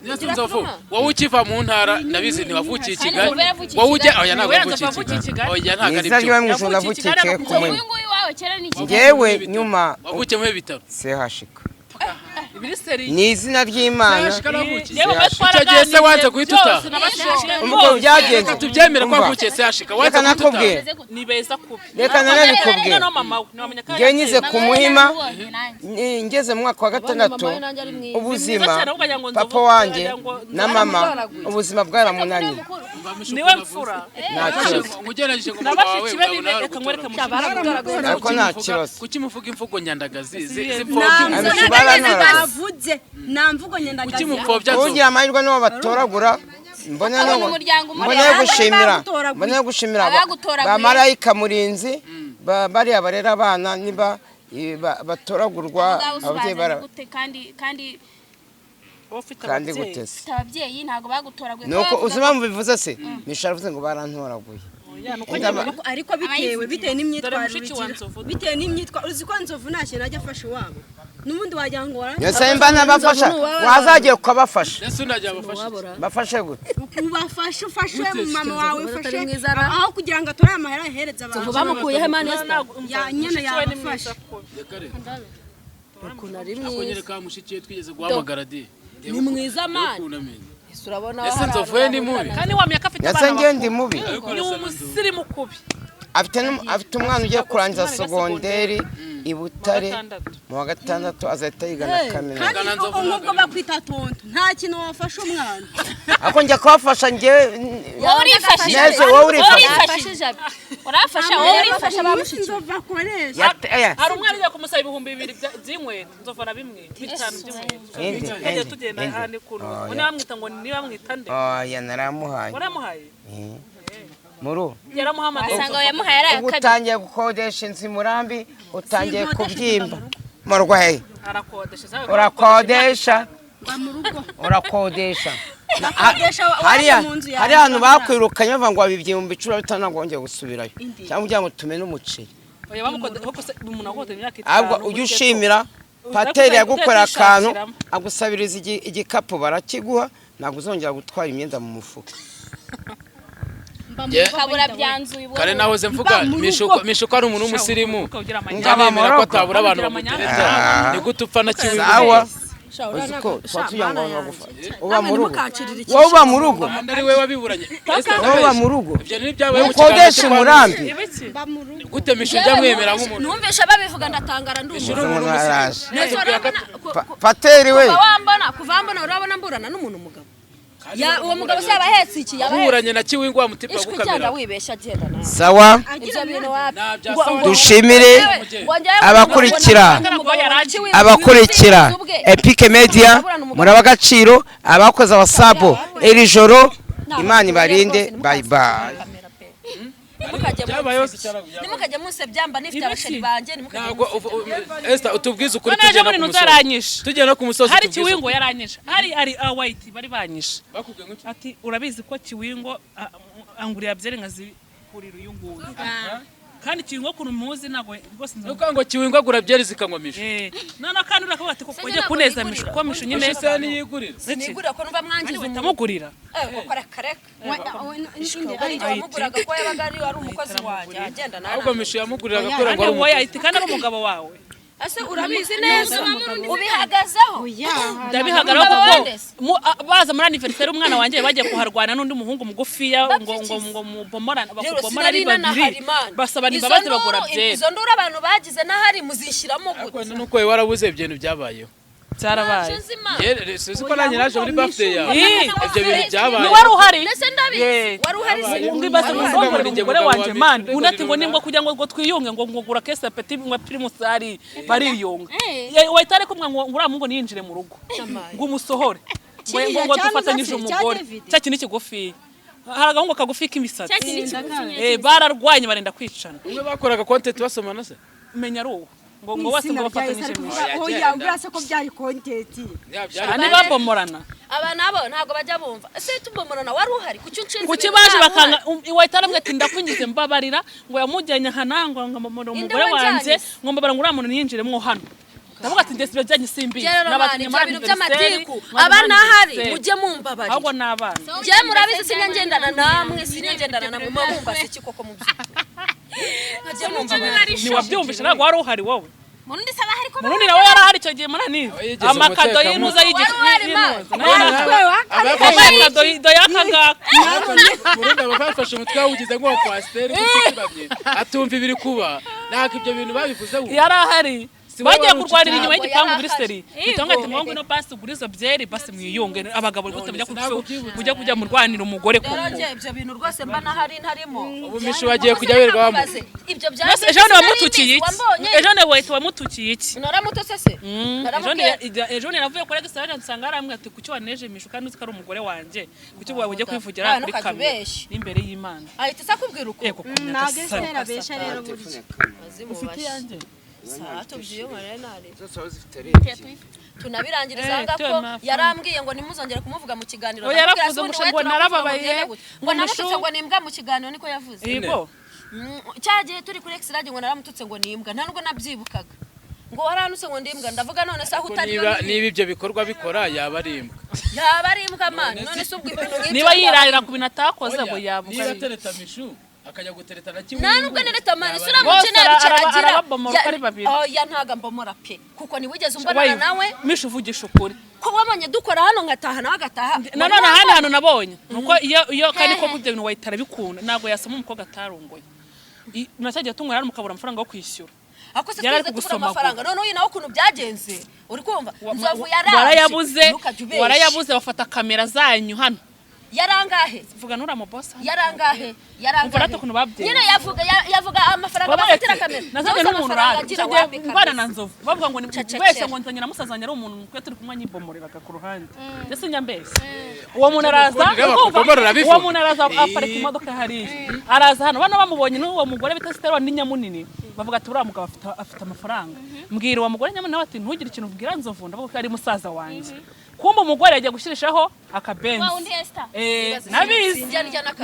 Speaker 5: Yesu Nzovu, wowe ukiva mu ntara, ndabizi ntiwavukiye i Kigali.
Speaker 2: Nzovu yaravukiye i
Speaker 5: Wowe ujya
Speaker 2: Kigali.
Speaker 5: oya, ntabwo
Speaker 4: Oya,
Speaker 5: yavukiye
Speaker 4: Nzovu
Speaker 5: i
Speaker 4: yavukiye i
Speaker 5: Kigali.
Speaker 4: Kigali.
Speaker 5: Oya, ntabwo
Speaker 3: Mu
Speaker 5: ari
Speaker 3: izina
Speaker 5: byo.
Speaker 3: ry'iwe mu ijuru
Speaker 4: Yavukiye i
Speaker 3: navukiye
Speaker 4: Kigali,
Speaker 3: ku
Speaker 2: Nzovu
Speaker 3: Muhima.
Speaker 2: uyu nguyu wawe kera ni iki?
Speaker 3: Ngewe nyuma
Speaker 5: Wavukiye mu bitaro.
Speaker 3: Sehashika
Speaker 4: Ibiriseri.
Speaker 3: ni izina ry'Imana.
Speaker 5: Sehashika navukiye.
Speaker 4: Yewe mwe
Speaker 5: Icyo gihe se wanze guhita utaha?
Speaker 4: byose nabashishije.
Speaker 3: Ubwo byagenze.
Speaker 5: Reka tubyemere ko
Speaker 3: Umva.
Speaker 5: wavukiye Sehashika, wanze
Speaker 3: Reka
Speaker 5: guhita utaha.
Speaker 3: nakubwira.
Speaker 4: Ni beza kubi.
Speaker 3: Reka nanabikubwira.
Speaker 4: Noneho mama we ntiwamenya ko
Speaker 3: Ngewe nyize ku Muhima,
Speaker 2: Naramubonye nanjye.
Speaker 3: ngeze mu mwaka wa gatandatu,
Speaker 1: Mama we nanjye ari mwiza.
Speaker 3: ubuzima
Speaker 4: Mwiza cyane, ahubwo wagira ngo Nzovu-
Speaker 3: papa wanjye
Speaker 4: wagira ngo
Speaker 3: na mama ubuzima bwaramunaniye.
Speaker 4: Niwe mfura.
Speaker 3: Nta kibazo.
Speaker 5: Ugerageje ngo
Speaker 4: Na
Speaker 5: mama wawe
Speaker 4: bashiki be ni
Speaker 5: ukabona
Speaker 4: reka nkwereke
Speaker 5: baragutora.
Speaker 4: mushiki.
Speaker 3: Ariko nta kibazo.
Speaker 5: Kuki muvuga imvugo nyandagazi
Speaker 4: Nta
Speaker 5: zipfobya?
Speaker 7: Nta
Speaker 3: Abishu
Speaker 7: mvugo
Speaker 3: barantoraguye.
Speaker 7: bavuze, nta mvugo nyandagazi.
Speaker 5: Kuki mupfobya Nzovu?
Speaker 3: Ugira amahirwe nibo batoragura, mbona
Speaker 2: Ukabona
Speaker 3: no
Speaker 2: umuryango umuri
Speaker 3: mbona yo
Speaker 2: abandi
Speaker 3: gushimira,
Speaker 7: bagutoraguye.
Speaker 3: mbona yo gushimira
Speaker 2: Abagutoraguye.
Speaker 3: ba marayika murinzi, bariya barera abana niba batoragurwa
Speaker 2: Ubwawe
Speaker 3: ababyeyi
Speaker 2: usobanura
Speaker 3: bara
Speaker 2: gute kandi kandi
Speaker 4: Wowe ufite
Speaker 3: kandi
Speaker 4: ababyeyi.
Speaker 3: gutese
Speaker 2: ufite ababyeyi ntabwo bagutoraguye.
Speaker 3: Nuko
Speaker 2: Ko
Speaker 3: uzi impamvu bivuze se? Misha aravuze ngo barantoraguye.
Speaker 4: Oya, nuko
Speaker 3: Indaba-
Speaker 4: nyine
Speaker 7: Ariko bitewe n'imyitwarire
Speaker 4: Dore mushiki wa
Speaker 7: ugira.
Speaker 4: Nzovu.
Speaker 7: Bitewe n'imyitwarire, uzi ko Nzovu nta kintu ajya afasha iwabo, n'ubundi wagira ngo
Speaker 3: Nyose mba nabafasha, wazagiye ukabafasha.
Speaker 5: Ese undi ajya abafasha iki?
Speaker 3: Bafashe gute?
Speaker 7: Ubafashe, ufashe
Speaker 5: Gute?
Speaker 7: mama wawe,
Speaker 1: Nzovu
Speaker 7: ufashe
Speaker 1: atari mwiza ra.
Speaker 7: aho kugira ngo atore amahera ahereze abantu.
Speaker 1: Nzovu bamukuyeho mani Esther.
Speaker 4: Ntabwo- umva,
Speaker 7: Ya, nyine
Speaker 4: mushiki we ni mwiza
Speaker 7: yabafasha.
Speaker 4: kubi.
Speaker 5: Reka reka.
Speaker 1: Ukuntu ari
Speaker 5: Ako
Speaker 1: mwiza.
Speaker 5: nyereka mushiki we twigeze guhamagara di.
Speaker 1: Ni mwiza mani.
Speaker 5: Ukuntu ameze.
Speaker 1: Ese urabona
Speaker 5: Ese
Speaker 1: hari
Speaker 5: Nzovu
Speaker 1: ahantu
Speaker 5: we ni
Speaker 1: bahurira
Speaker 5: mubi?
Speaker 1: na-
Speaker 4: Kandi wamenya ko afite
Speaker 3: Ndetse
Speaker 4: abana
Speaker 3: ngewe ndi mubi.
Speaker 4: bakuru. Ni umusirimu kubi.
Speaker 3: Afite afite umwana ugiye kurangiza sogonderi i Butare
Speaker 4: Gatandatu.
Speaker 3: mu wa gatandatu, azahita yiga na kaminuza.
Speaker 7: Kandi
Speaker 5: Ugana Nzovu
Speaker 7: nk'ubwo bakwita tonto, nta kintu wafasha umwana.
Speaker 3: Ariko njya kubafasha ngewe.
Speaker 2: Wowe urifashije.
Speaker 3: Neze wowe urifasha.
Speaker 2: Urifashije. Urafasha, wowe urifasha ba mushiki.
Speaker 7: Nzovu akoresha.
Speaker 4: Hari umwana ugiye kumusaba 2000 by'inkweto, Nzovu arabimwe 5000 by'inkweto.
Speaker 3: Indi,
Speaker 4: Twagiye
Speaker 3: indi,
Speaker 4: tugenda
Speaker 3: indi.
Speaker 4: ahandi kuntu
Speaker 3: Oya.
Speaker 4: ngo niba bamwita ngo niba bamwita nde?
Speaker 3: Oya, naramuhaye.
Speaker 4: Waramuhaye?
Speaker 3: Muru
Speaker 4: Yaramuhamagaye.
Speaker 2: Wasanga yamuhaye ari
Speaker 3: ubwo
Speaker 2: aya kabiri.
Speaker 3: utangiye gukodesha inzu i Murambi, utangiye kubyimba murwaye.
Speaker 4: Arakodesha.
Speaker 3: Urakodesha.
Speaker 7: Mba mu rugo.
Speaker 3: Urakodesha.
Speaker 7: Nakodesha waje
Speaker 3: Hariya
Speaker 7: mu nzu yawe.
Speaker 3: hari ahantu bakwirukanye bavuga ngo wabibye 15000 ntabwo wongeye gusubirayo,
Speaker 7: Indi.
Speaker 3: cyangwa kugira ngo tumene umuceri.
Speaker 4: Oya, bamukodesha kuko se umuntu akodesha imyaka 5.
Speaker 3: Ahubwo ujye ushimira pateri yagukora akantu agusabiriza igikapu barakiguha, ntabwo uzongera gutwara imyenda mu mufuka.
Speaker 7: Mba mu
Speaker 5: Yeah.
Speaker 7: rugo.
Speaker 2: Ukabura byanzuye ubwo.
Speaker 5: Kare nahoze mvuga Mishuko ari umuntu w'umusirimu.
Speaker 3: Ngaba
Speaker 5: Nemera ko
Speaker 3: Morocco.
Speaker 5: atabura abantu bamutereta.
Speaker 3: Ah.
Speaker 5: Ni gute upfa na kiwi?
Speaker 3: Sawa,
Speaker 1: Sha, uriya
Speaker 3: uzi
Speaker 1: ntabwo-
Speaker 3: ko
Speaker 1: sha,
Speaker 3: tuba tugira ngo
Speaker 1: mana yanjye.
Speaker 3: bagufa uba mu rugo,
Speaker 1: ntimukancirire
Speaker 3: wowe uba mu rugo,
Speaker 5: Kandi ari we wabiburanye. Ese
Speaker 3: wowe uba mu rugo
Speaker 5: Ibyo ni ibyabaye mu kiganiro
Speaker 3: ukodesha
Speaker 5: cyo kwa
Speaker 3: umurambi.
Speaker 4: Ibiki?
Speaker 7: Mba mu rugo.
Speaker 5: Gute Mishu ujya mwemera nk'umuntu?
Speaker 1: Numvishe babivuga ndatangara ndumva.
Speaker 5: Mishu uri umuntu
Speaker 3: Umuntu araje.
Speaker 5: w'umusirimu.
Speaker 1: Neza urabona
Speaker 3: Pateri we.
Speaker 1: kuva wambona, kuva wambona urabona mburana n'umuntu mugabo. Ya, uwo mugabo se yaba ahetse iki? Yaba ahetse
Speaker 5: Uburanye na kiwi ngo wa mutipa
Speaker 1: ishwi
Speaker 5: gukamera.
Speaker 1: cyangwa wibeshya agenda nawe.
Speaker 3: Sawa,
Speaker 1: Ibyo bintu wapi?
Speaker 5: Nta bya
Speaker 1: Ngo-
Speaker 5: sawa.
Speaker 1: ngo-
Speaker 3: dushimire
Speaker 1: ngo njyewe
Speaker 3: abakurikira. Abakurikira Epic Media, muraba agaciro, abakoze abasabo iri joro, Imana ibarinde. Bye bye.
Speaker 5: Byabayeho se cyangwa byabaye?
Speaker 1: Nimukajya musebya mba nifite
Speaker 4: Ibiki?
Speaker 1: abasheri banjye, nimukajya
Speaker 5: Ntabwo Esther utubwize ukuri
Speaker 4: None ejo
Speaker 5: tugenda
Speaker 4: muri
Speaker 5: ku
Speaker 4: ntuza
Speaker 5: musozi.
Speaker 4: yaranyishe.
Speaker 5: Tugenda no ku musozi
Speaker 4: Hari
Speaker 5: tubwize
Speaker 4: Kiwingo
Speaker 5: ukuri.
Speaker 4: yaranyishe. Hari awayiti bari banyishe.
Speaker 5: Bakubwiye ngo iki?
Speaker 4: Ati urabizi ko Kiwingo angurira byeri nkazikurira uyu nguyu. Kandi Kiwingo ukuntu muzi ntabwo rwose nzi.
Speaker 5: Nuko ngo Kiwingo agura byeri zikanywa Mishu.
Speaker 4: Eh, noneho kandi urakavuga ati koko
Speaker 1: Se
Speaker 4: ujye
Speaker 1: ntabwo
Speaker 4: kuneza
Speaker 1: nigurira.
Speaker 4: Mishu kuko Mishu nyine
Speaker 5: Mishu se niyigurira.
Speaker 1: Sinigurira ko numva mwangiza
Speaker 4: uhita
Speaker 1: umuntu.
Speaker 4: amugurira.
Speaker 1: Eh, koko reka reka.
Speaker 7: Indi
Speaker 1: Ari njye wamuguraga ko yabaga ari umukozi wanjye agenda nawe.
Speaker 5: Ahubwo Mishu yamuguriraga kubera ngo
Speaker 4: Kandi
Speaker 5: ari
Speaker 4: wowe
Speaker 5: umukozi.
Speaker 4: ahita kandi ari umugabo wawe.
Speaker 1: Ese urabizi neza ubihagazeho?
Speaker 4: Ndabihagarara
Speaker 1: Umugabo
Speaker 4: kuko
Speaker 1: wande se?
Speaker 4: baza muri anniversaire umwana wanjye bagiye kuharwana n'undi muhungu mugufiya ngo ngo ngo mubomorane
Speaker 1: Rero
Speaker 4: bakubomora ari
Speaker 1: sinari nanahari
Speaker 4: babiri
Speaker 1: Imana.
Speaker 4: basabana
Speaker 1: Izo
Speaker 4: imbabazi bagura byeri.
Speaker 1: Izo nduru abantu bagize n'ahari muzishyiramo
Speaker 5: Ariko
Speaker 1: gute?
Speaker 5: nuko wowe warabuze ibyo bintu byabayeho.
Speaker 4: Byarabaye.
Speaker 1: Ntacyo nzi Imana.
Speaker 5: Yere suzi ko nanjye naje muri birthday yawe.
Speaker 4: Ii.
Speaker 5: Ibyo bintu byabaye.
Speaker 4: Ni wari uhari?
Speaker 1: Ndetse ndabizi.
Speaker 4: Yeah.
Speaker 1: Wari uhari se?
Speaker 4: Ngo ibaze
Speaker 5: Wari uhari.
Speaker 4: ngo
Speaker 5: Njye
Speaker 4: umugore
Speaker 5: mugabo
Speaker 4: wanjye
Speaker 5: wa
Speaker 4: man
Speaker 5: Miss
Speaker 4: undi ati ngo
Speaker 5: Rwanda.
Speaker 4: nimbwa kugira ngo twiyunge ngo ngura kese peti ngo primusari bariyunga.
Speaker 2: Eh.
Speaker 4: Wahita ariko ngo uriya muhungu ntiyinjire mu rugo ngo umusohore ngo
Speaker 7: Kiriya
Speaker 4: ngo
Speaker 7: cya
Speaker 4: dufatanyije
Speaker 7: Nuzasi, cya
Speaker 4: umugore
Speaker 7: David.
Speaker 4: cya kintu kigufiya hari agahungu kagufi k'imisatsi.
Speaker 2: Cya kintu kigufi.
Speaker 4: Bararwanye barenda kwicana.
Speaker 5: Umwe bakoraga content basomana se?
Speaker 4: menya ari uwo ngo ngo bose ngo bafatanyije mu
Speaker 7: kuvuga oya urasa ko byari content.
Speaker 4: Ani babomorana.
Speaker 1: Aba nabo ntabwo bajya bumva. Ese tubomorana wari uhari kuki unshinze?
Speaker 4: Kuki baje bakanga iwahita aramwe ati ndakwingize mbabarira ngo yamujyanye ahanangwa ngo mbamore umugore wanjye ngo mbabara ngo uriya muntu yinjiremwo hano. Ndavuga ati ndetse ibyo simbi
Speaker 1: n'abatinye ibintu by'amatiku aba nahari mujye mumbabarira
Speaker 4: ahubwo n'abana
Speaker 1: njye murabizi sinyangendana namwe sinyangendana namwe mumbaza iki koko mu by'ukuri
Speaker 4: ni wabyumvishe ntabwo wari uhari wowe
Speaker 2: Murundi saba hari ko
Speaker 4: Murundi nawe yarahari icyo gihe munani amakado y'inuza y'igiti amakado y'akangaka
Speaker 5: Murundi aba bafashe umutwe wawugize nk'uwa kwasiteri atumva ibiri kuba ntabwo ibyo bintu babivuze
Speaker 4: yarahari bagiye kurwanira inyuma y'igipangu muri seri bitanga ati mwongo no basi ugura izo byeri basi mwiyunge abagabo rwose mujya kujya murwanira umugore koko
Speaker 1: ibyo bintu rwose mba nahari ntarimo
Speaker 5: ubu mishu bagiye kujya berwa bamwe
Speaker 1: ibyo byari
Speaker 4: ejo ne wamutukiye iki ejo ne wahita wamutukiye iki
Speaker 1: naramutose se
Speaker 4: ejo ne navuye kuri gisara nsanga aramwe ati kuki waneje mishu kandi uzi ko ari umugore wanjye kuki wawe ujye kwivugira kuri kamera n'imbere y'Imana
Speaker 1: ahita akubwira uko
Speaker 7: ntabwo esera besha rero burya
Speaker 4: ufite yanjye
Speaker 1: tunabirangiriza aho ko yarambwiye ngo ntimuzongere kumuvuga mu kiganiro
Speaker 4: yaravuze ngo narababaye
Speaker 1: ngo namututse ngo nimbwa mu kiganiro niko yavuze
Speaker 4: yego
Speaker 1: cya gihe turi kuri X-Radio ngo naramututse ngo nimbwa nta nubwo nabyibukaga ngo waranutse ngo ndimbwa ndavuga none se aho utari
Speaker 5: niba ibyo bikorwa bikora yaba ari imbwa
Speaker 1: yaba ari imbwa man none se ubwo ibintu nk'ibyo
Speaker 4: niba yirarira ku bintu atakoze ngo yabuga
Speaker 5: niba tereta mishu akajya gutereta na kimwe
Speaker 1: nta nubwo nereta mani sura muke nabicara agira oya ntago mbomora pe kuko ntiwigeze umbonana nawe
Speaker 4: mishu uvugisha ukuri
Speaker 1: ko wabonye dukora hano nkataha nawe agataha
Speaker 4: nanone ahandi hantu nabonye nuko iyo kandi koko ibyo bintu wahita arabikunda ntabwo yasoma umukobwa atarongoye nacyagiye tunywera hano mukabura amafaranga yo kwishyura
Speaker 1: ako se twese tubura amafaranga none uyu nawe ukuntu byagenze uri kumva Nzovu yaraje
Speaker 4: warayabuze bafata kamera zanyu hano
Speaker 1: yarangahe
Speaker 4: vuga nura mu boss
Speaker 1: yarangahe yarangahe nyine yavuga yavuga amafaranga bafatira kamera
Speaker 4: nazanye n'umuntu uraje mbana na Nzovu bavuga ngo ni wese ngo nzanye na musazanye ari umuntu twe turi kumwe nyibomoreraga ku ruhande ndetse nyambese uwo muntu araza uwo muntu araza aparika imodoka hariya araza hano bano bamubonye n'uwo mugore bita Stella ni nyamunini bavuga ati uriya mugabo afite amafaranga mbwira uwo mugore nyamunini nawe ati ntugire ikintu ubwira Nzovu ndavuga ko ari musaza wanjye kumba umugore yagiye gushyirishaho akabenzi nabizi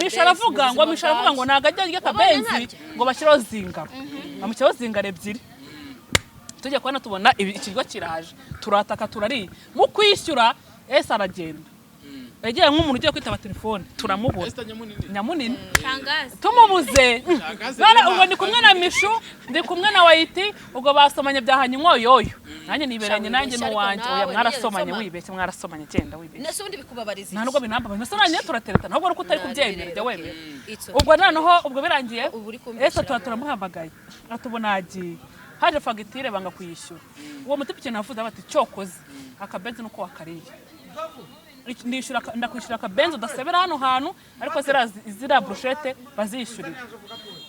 Speaker 4: Misha aravuga ngo Misha aravuga ngo ntago ajya arya akabenzi ngo bashyireho zingaro bamushyiraho zingaro ebyiri tujya kubona tubona ikiryo kiraje turataka turariye mu kwishyura ese aragenda yagiye nk'umuntu ugiye kwitaba telefone turamubura nyamunini tumubuze none ubwo ndi kumwe na Mishu ndi kumwe na Wayiti ubwo basomanye byahanye inkoyoyo nanjye niberanye nanjye n'uwanjye oya mwarasomanye wibeshye mwarasomanye genda wibeshye
Speaker 1: nese ubundi bikubabariza
Speaker 4: nta nubwo binambabaye nese nanjye turatereta ntabwo ari uko utari kubyemera jya wemera ubwo noneho ubwo birangiye ese tuba turamuhamagaye atubona agiye haje fagitire banga kuyishyura uwo muti ikintu yavuze bati cyokoze akabenzi nuko wakariye ndakwishyura akabenzi udasebera hano hantu ariko ziriya burushete bazishyurira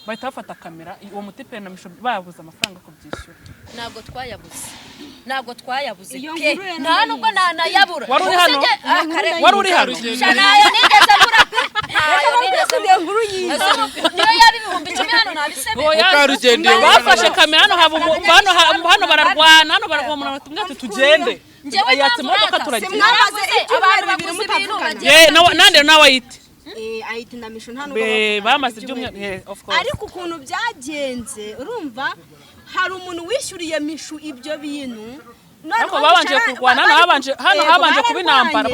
Speaker 4: bahita bafata kamera uwo mutipe na Mishu bayabuze amafaranga kubyishyura
Speaker 1: ntabwo twayabuze ntabwo twayabuze pe nta nubwo nanayabura
Speaker 4: wari uri hano wari uri hano
Speaker 1: nayo nigeze mbura pe ntayo nigeze niyo yaba 10,000 hano ntabisebe
Speaker 4: bafashe kamera hano hano bararwana hano bararwana batumwe ati tugende ayatse imodoka turagenda
Speaker 1: abantu baguze ibintu
Speaker 4: nande nawe ayite
Speaker 7: ayite na Mishu nta nubwo
Speaker 4: bamaze ibyumweru of course
Speaker 7: ariko ukuntu byagenze urumva hari umuntu wishyuriye Mishu ibyo bintu
Speaker 4: ariko babanje kurwana hano habanje kuba intambara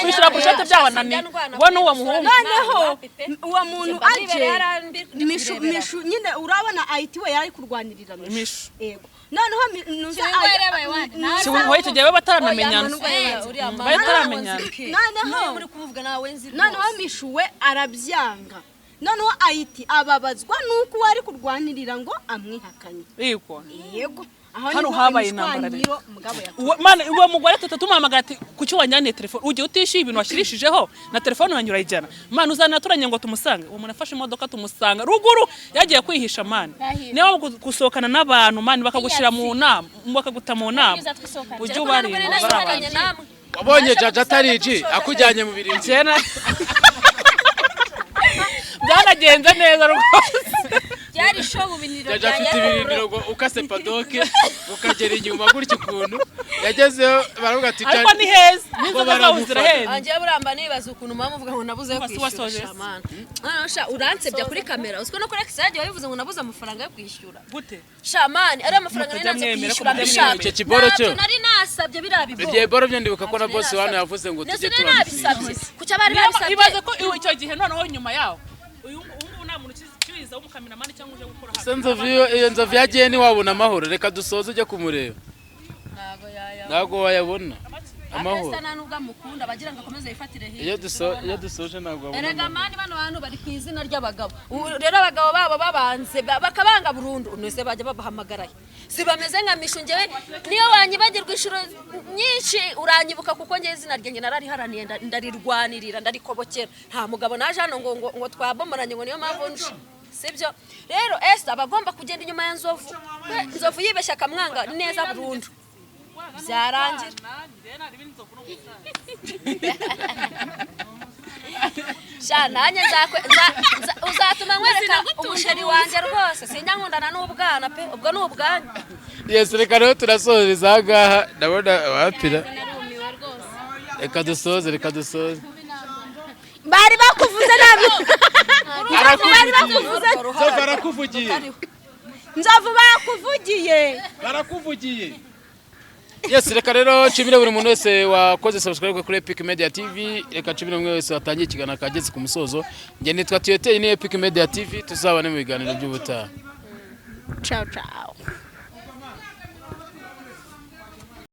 Speaker 4: kwishyura burushete byabananiye we n'uwo muhungu
Speaker 7: noneho uwo muntu aje Mishu nyine urabona ayiti we yari kurwanirira Mishu yego noneho
Speaker 4: wowe icyo gihe we bataranamenyana
Speaker 7: noneho Mishu we arabyanga noneho ayiti ababazwa nuko uwo ari kurwanirira ngo amwihakanye
Speaker 4: yego
Speaker 7: yego
Speaker 4: hano habaye intambara rero uwo mugore tumuhamagara ati kuki wanjyaniye telefone ugiye utishyuye ibintu washyirishijeho na telefone wanjye urayijyana mani uzanaturanye ngo tumusange uwo muntu afashe imodoka tumusanga ruguru yagiye kwihisha mani niba gusohokana n'abantu mani bakagushyira mu nama bakaguta mu nama ujye ubarinda
Speaker 5: wabonye jaja atariji akujyanye mu birindiro
Speaker 4: byanagenze neza rwose.
Speaker 2: Byari show mu biniro
Speaker 5: Jaja afite ibirindiro ngo ukase padoke ukagera inyuma gutya ukuntu yagezeho baravuga ati
Speaker 4: Ariko ni heza, n'inzoga zaho
Speaker 5: baramufata.
Speaker 4: zirahenda.
Speaker 1: Anjye buramba nibaza ukuntu mama uvuga ngo nabuze yo
Speaker 4: Wasi
Speaker 1: kwishyura
Speaker 4: wasoje se?
Speaker 1: shamana. Ah, sha uransebya kuri kamera. Uziko no kuri Exage wabivuze ngo nabuze amafaranga yo kwishyura.
Speaker 4: Gute?
Speaker 1: Shamani ari amafaranga nari
Speaker 4: Mutajya
Speaker 1: nanze
Speaker 4: mwemera ko
Speaker 1: kwishyura
Speaker 4: mutajya
Speaker 1: mbishaka.
Speaker 4: mwemera.
Speaker 5: Icyo kiboro cyo.
Speaker 1: Ntabyo nari nasabye biriya biboro.
Speaker 5: Ibyo boro byo ndibuka ko na
Speaker 1: Ntabyo
Speaker 5: boss
Speaker 1: nari
Speaker 5: wano
Speaker 1: nasabye.
Speaker 5: yavuze ngo
Speaker 1: Ndetse
Speaker 5: tujye
Speaker 1: nari
Speaker 5: turabishyura.
Speaker 1: nabisabye. Kuki abari
Speaker 4: Niba-
Speaker 1: babisabye?
Speaker 4: Ibaze ko icyo gihe noneho nyuma yaho uyu ngubu nta muntu ukibiza w'umukameramani cyangwa uje gukora
Speaker 5: Se nzovu iyo nzovu yagiye ntiwabona amahoro, reka dusoze ujye kumureba.
Speaker 1: Ntabwo yayabona.
Speaker 5: Ntabwo wayabona amahoro.
Speaker 1: Amahoro. Nta nubwo amukunda bagira ngo akomeze yifatire hirya.
Speaker 5: Iyo dusoje ntabwo wabona
Speaker 1: Erega
Speaker 5: amahoro.
Speaker 1: mani bano bantu bari ku izina ry'abagabo. Ubu rero abagabo babo babanze bakabanga burundu nese bajya babahamagaraye. Si bameze nka Mishu, njyewe niyo wanyibagirwa inshuro nyinshi uranyibuka kuko njyewe izina ryanjye narariharaniye, ndarirwanirira, ndarikobokera. Nta mugabo naje hano ngo twabomoranye ngo niyo mpamvu nje. Sibyo? Rero Esther aba agomba kugenda inyuma ya Nzovu. We, Nzovu yibeshya akamwanga neza burundu. Byarangira. Sha nanjye uzatuma nkwereka umusheri wanjye rwose, sinyankundana n'ubwana pe, ubwo ni ubwanyu.
Speaker 5: Yes, reka rero turasoreza aha ngaha, ndabona wapira.
Speaker 2: Narumiwe rwose.
Speaker 5: Reka dusoze, reka dusoze.
Speaker 7: Bari bakuvuze nabi. Bari bakuvuze.
Speaker 5: Nzovu barakuvugiye.
Speaker 7: Nzovu bakuvugiye.
Speaker 5: Barakuvugiye. Yes, reka rero nshimire buri muntu wese wakoze subscribe kuri Epic Media TV. Reka nshimire buri wese watangiye ikiganiro akageze ku musozo. Njye nitwa Tiyoteri, ni Epic Media TV, tuzabane mu biganiro by'ubutaha.
Speaker 7: Ciao ciao.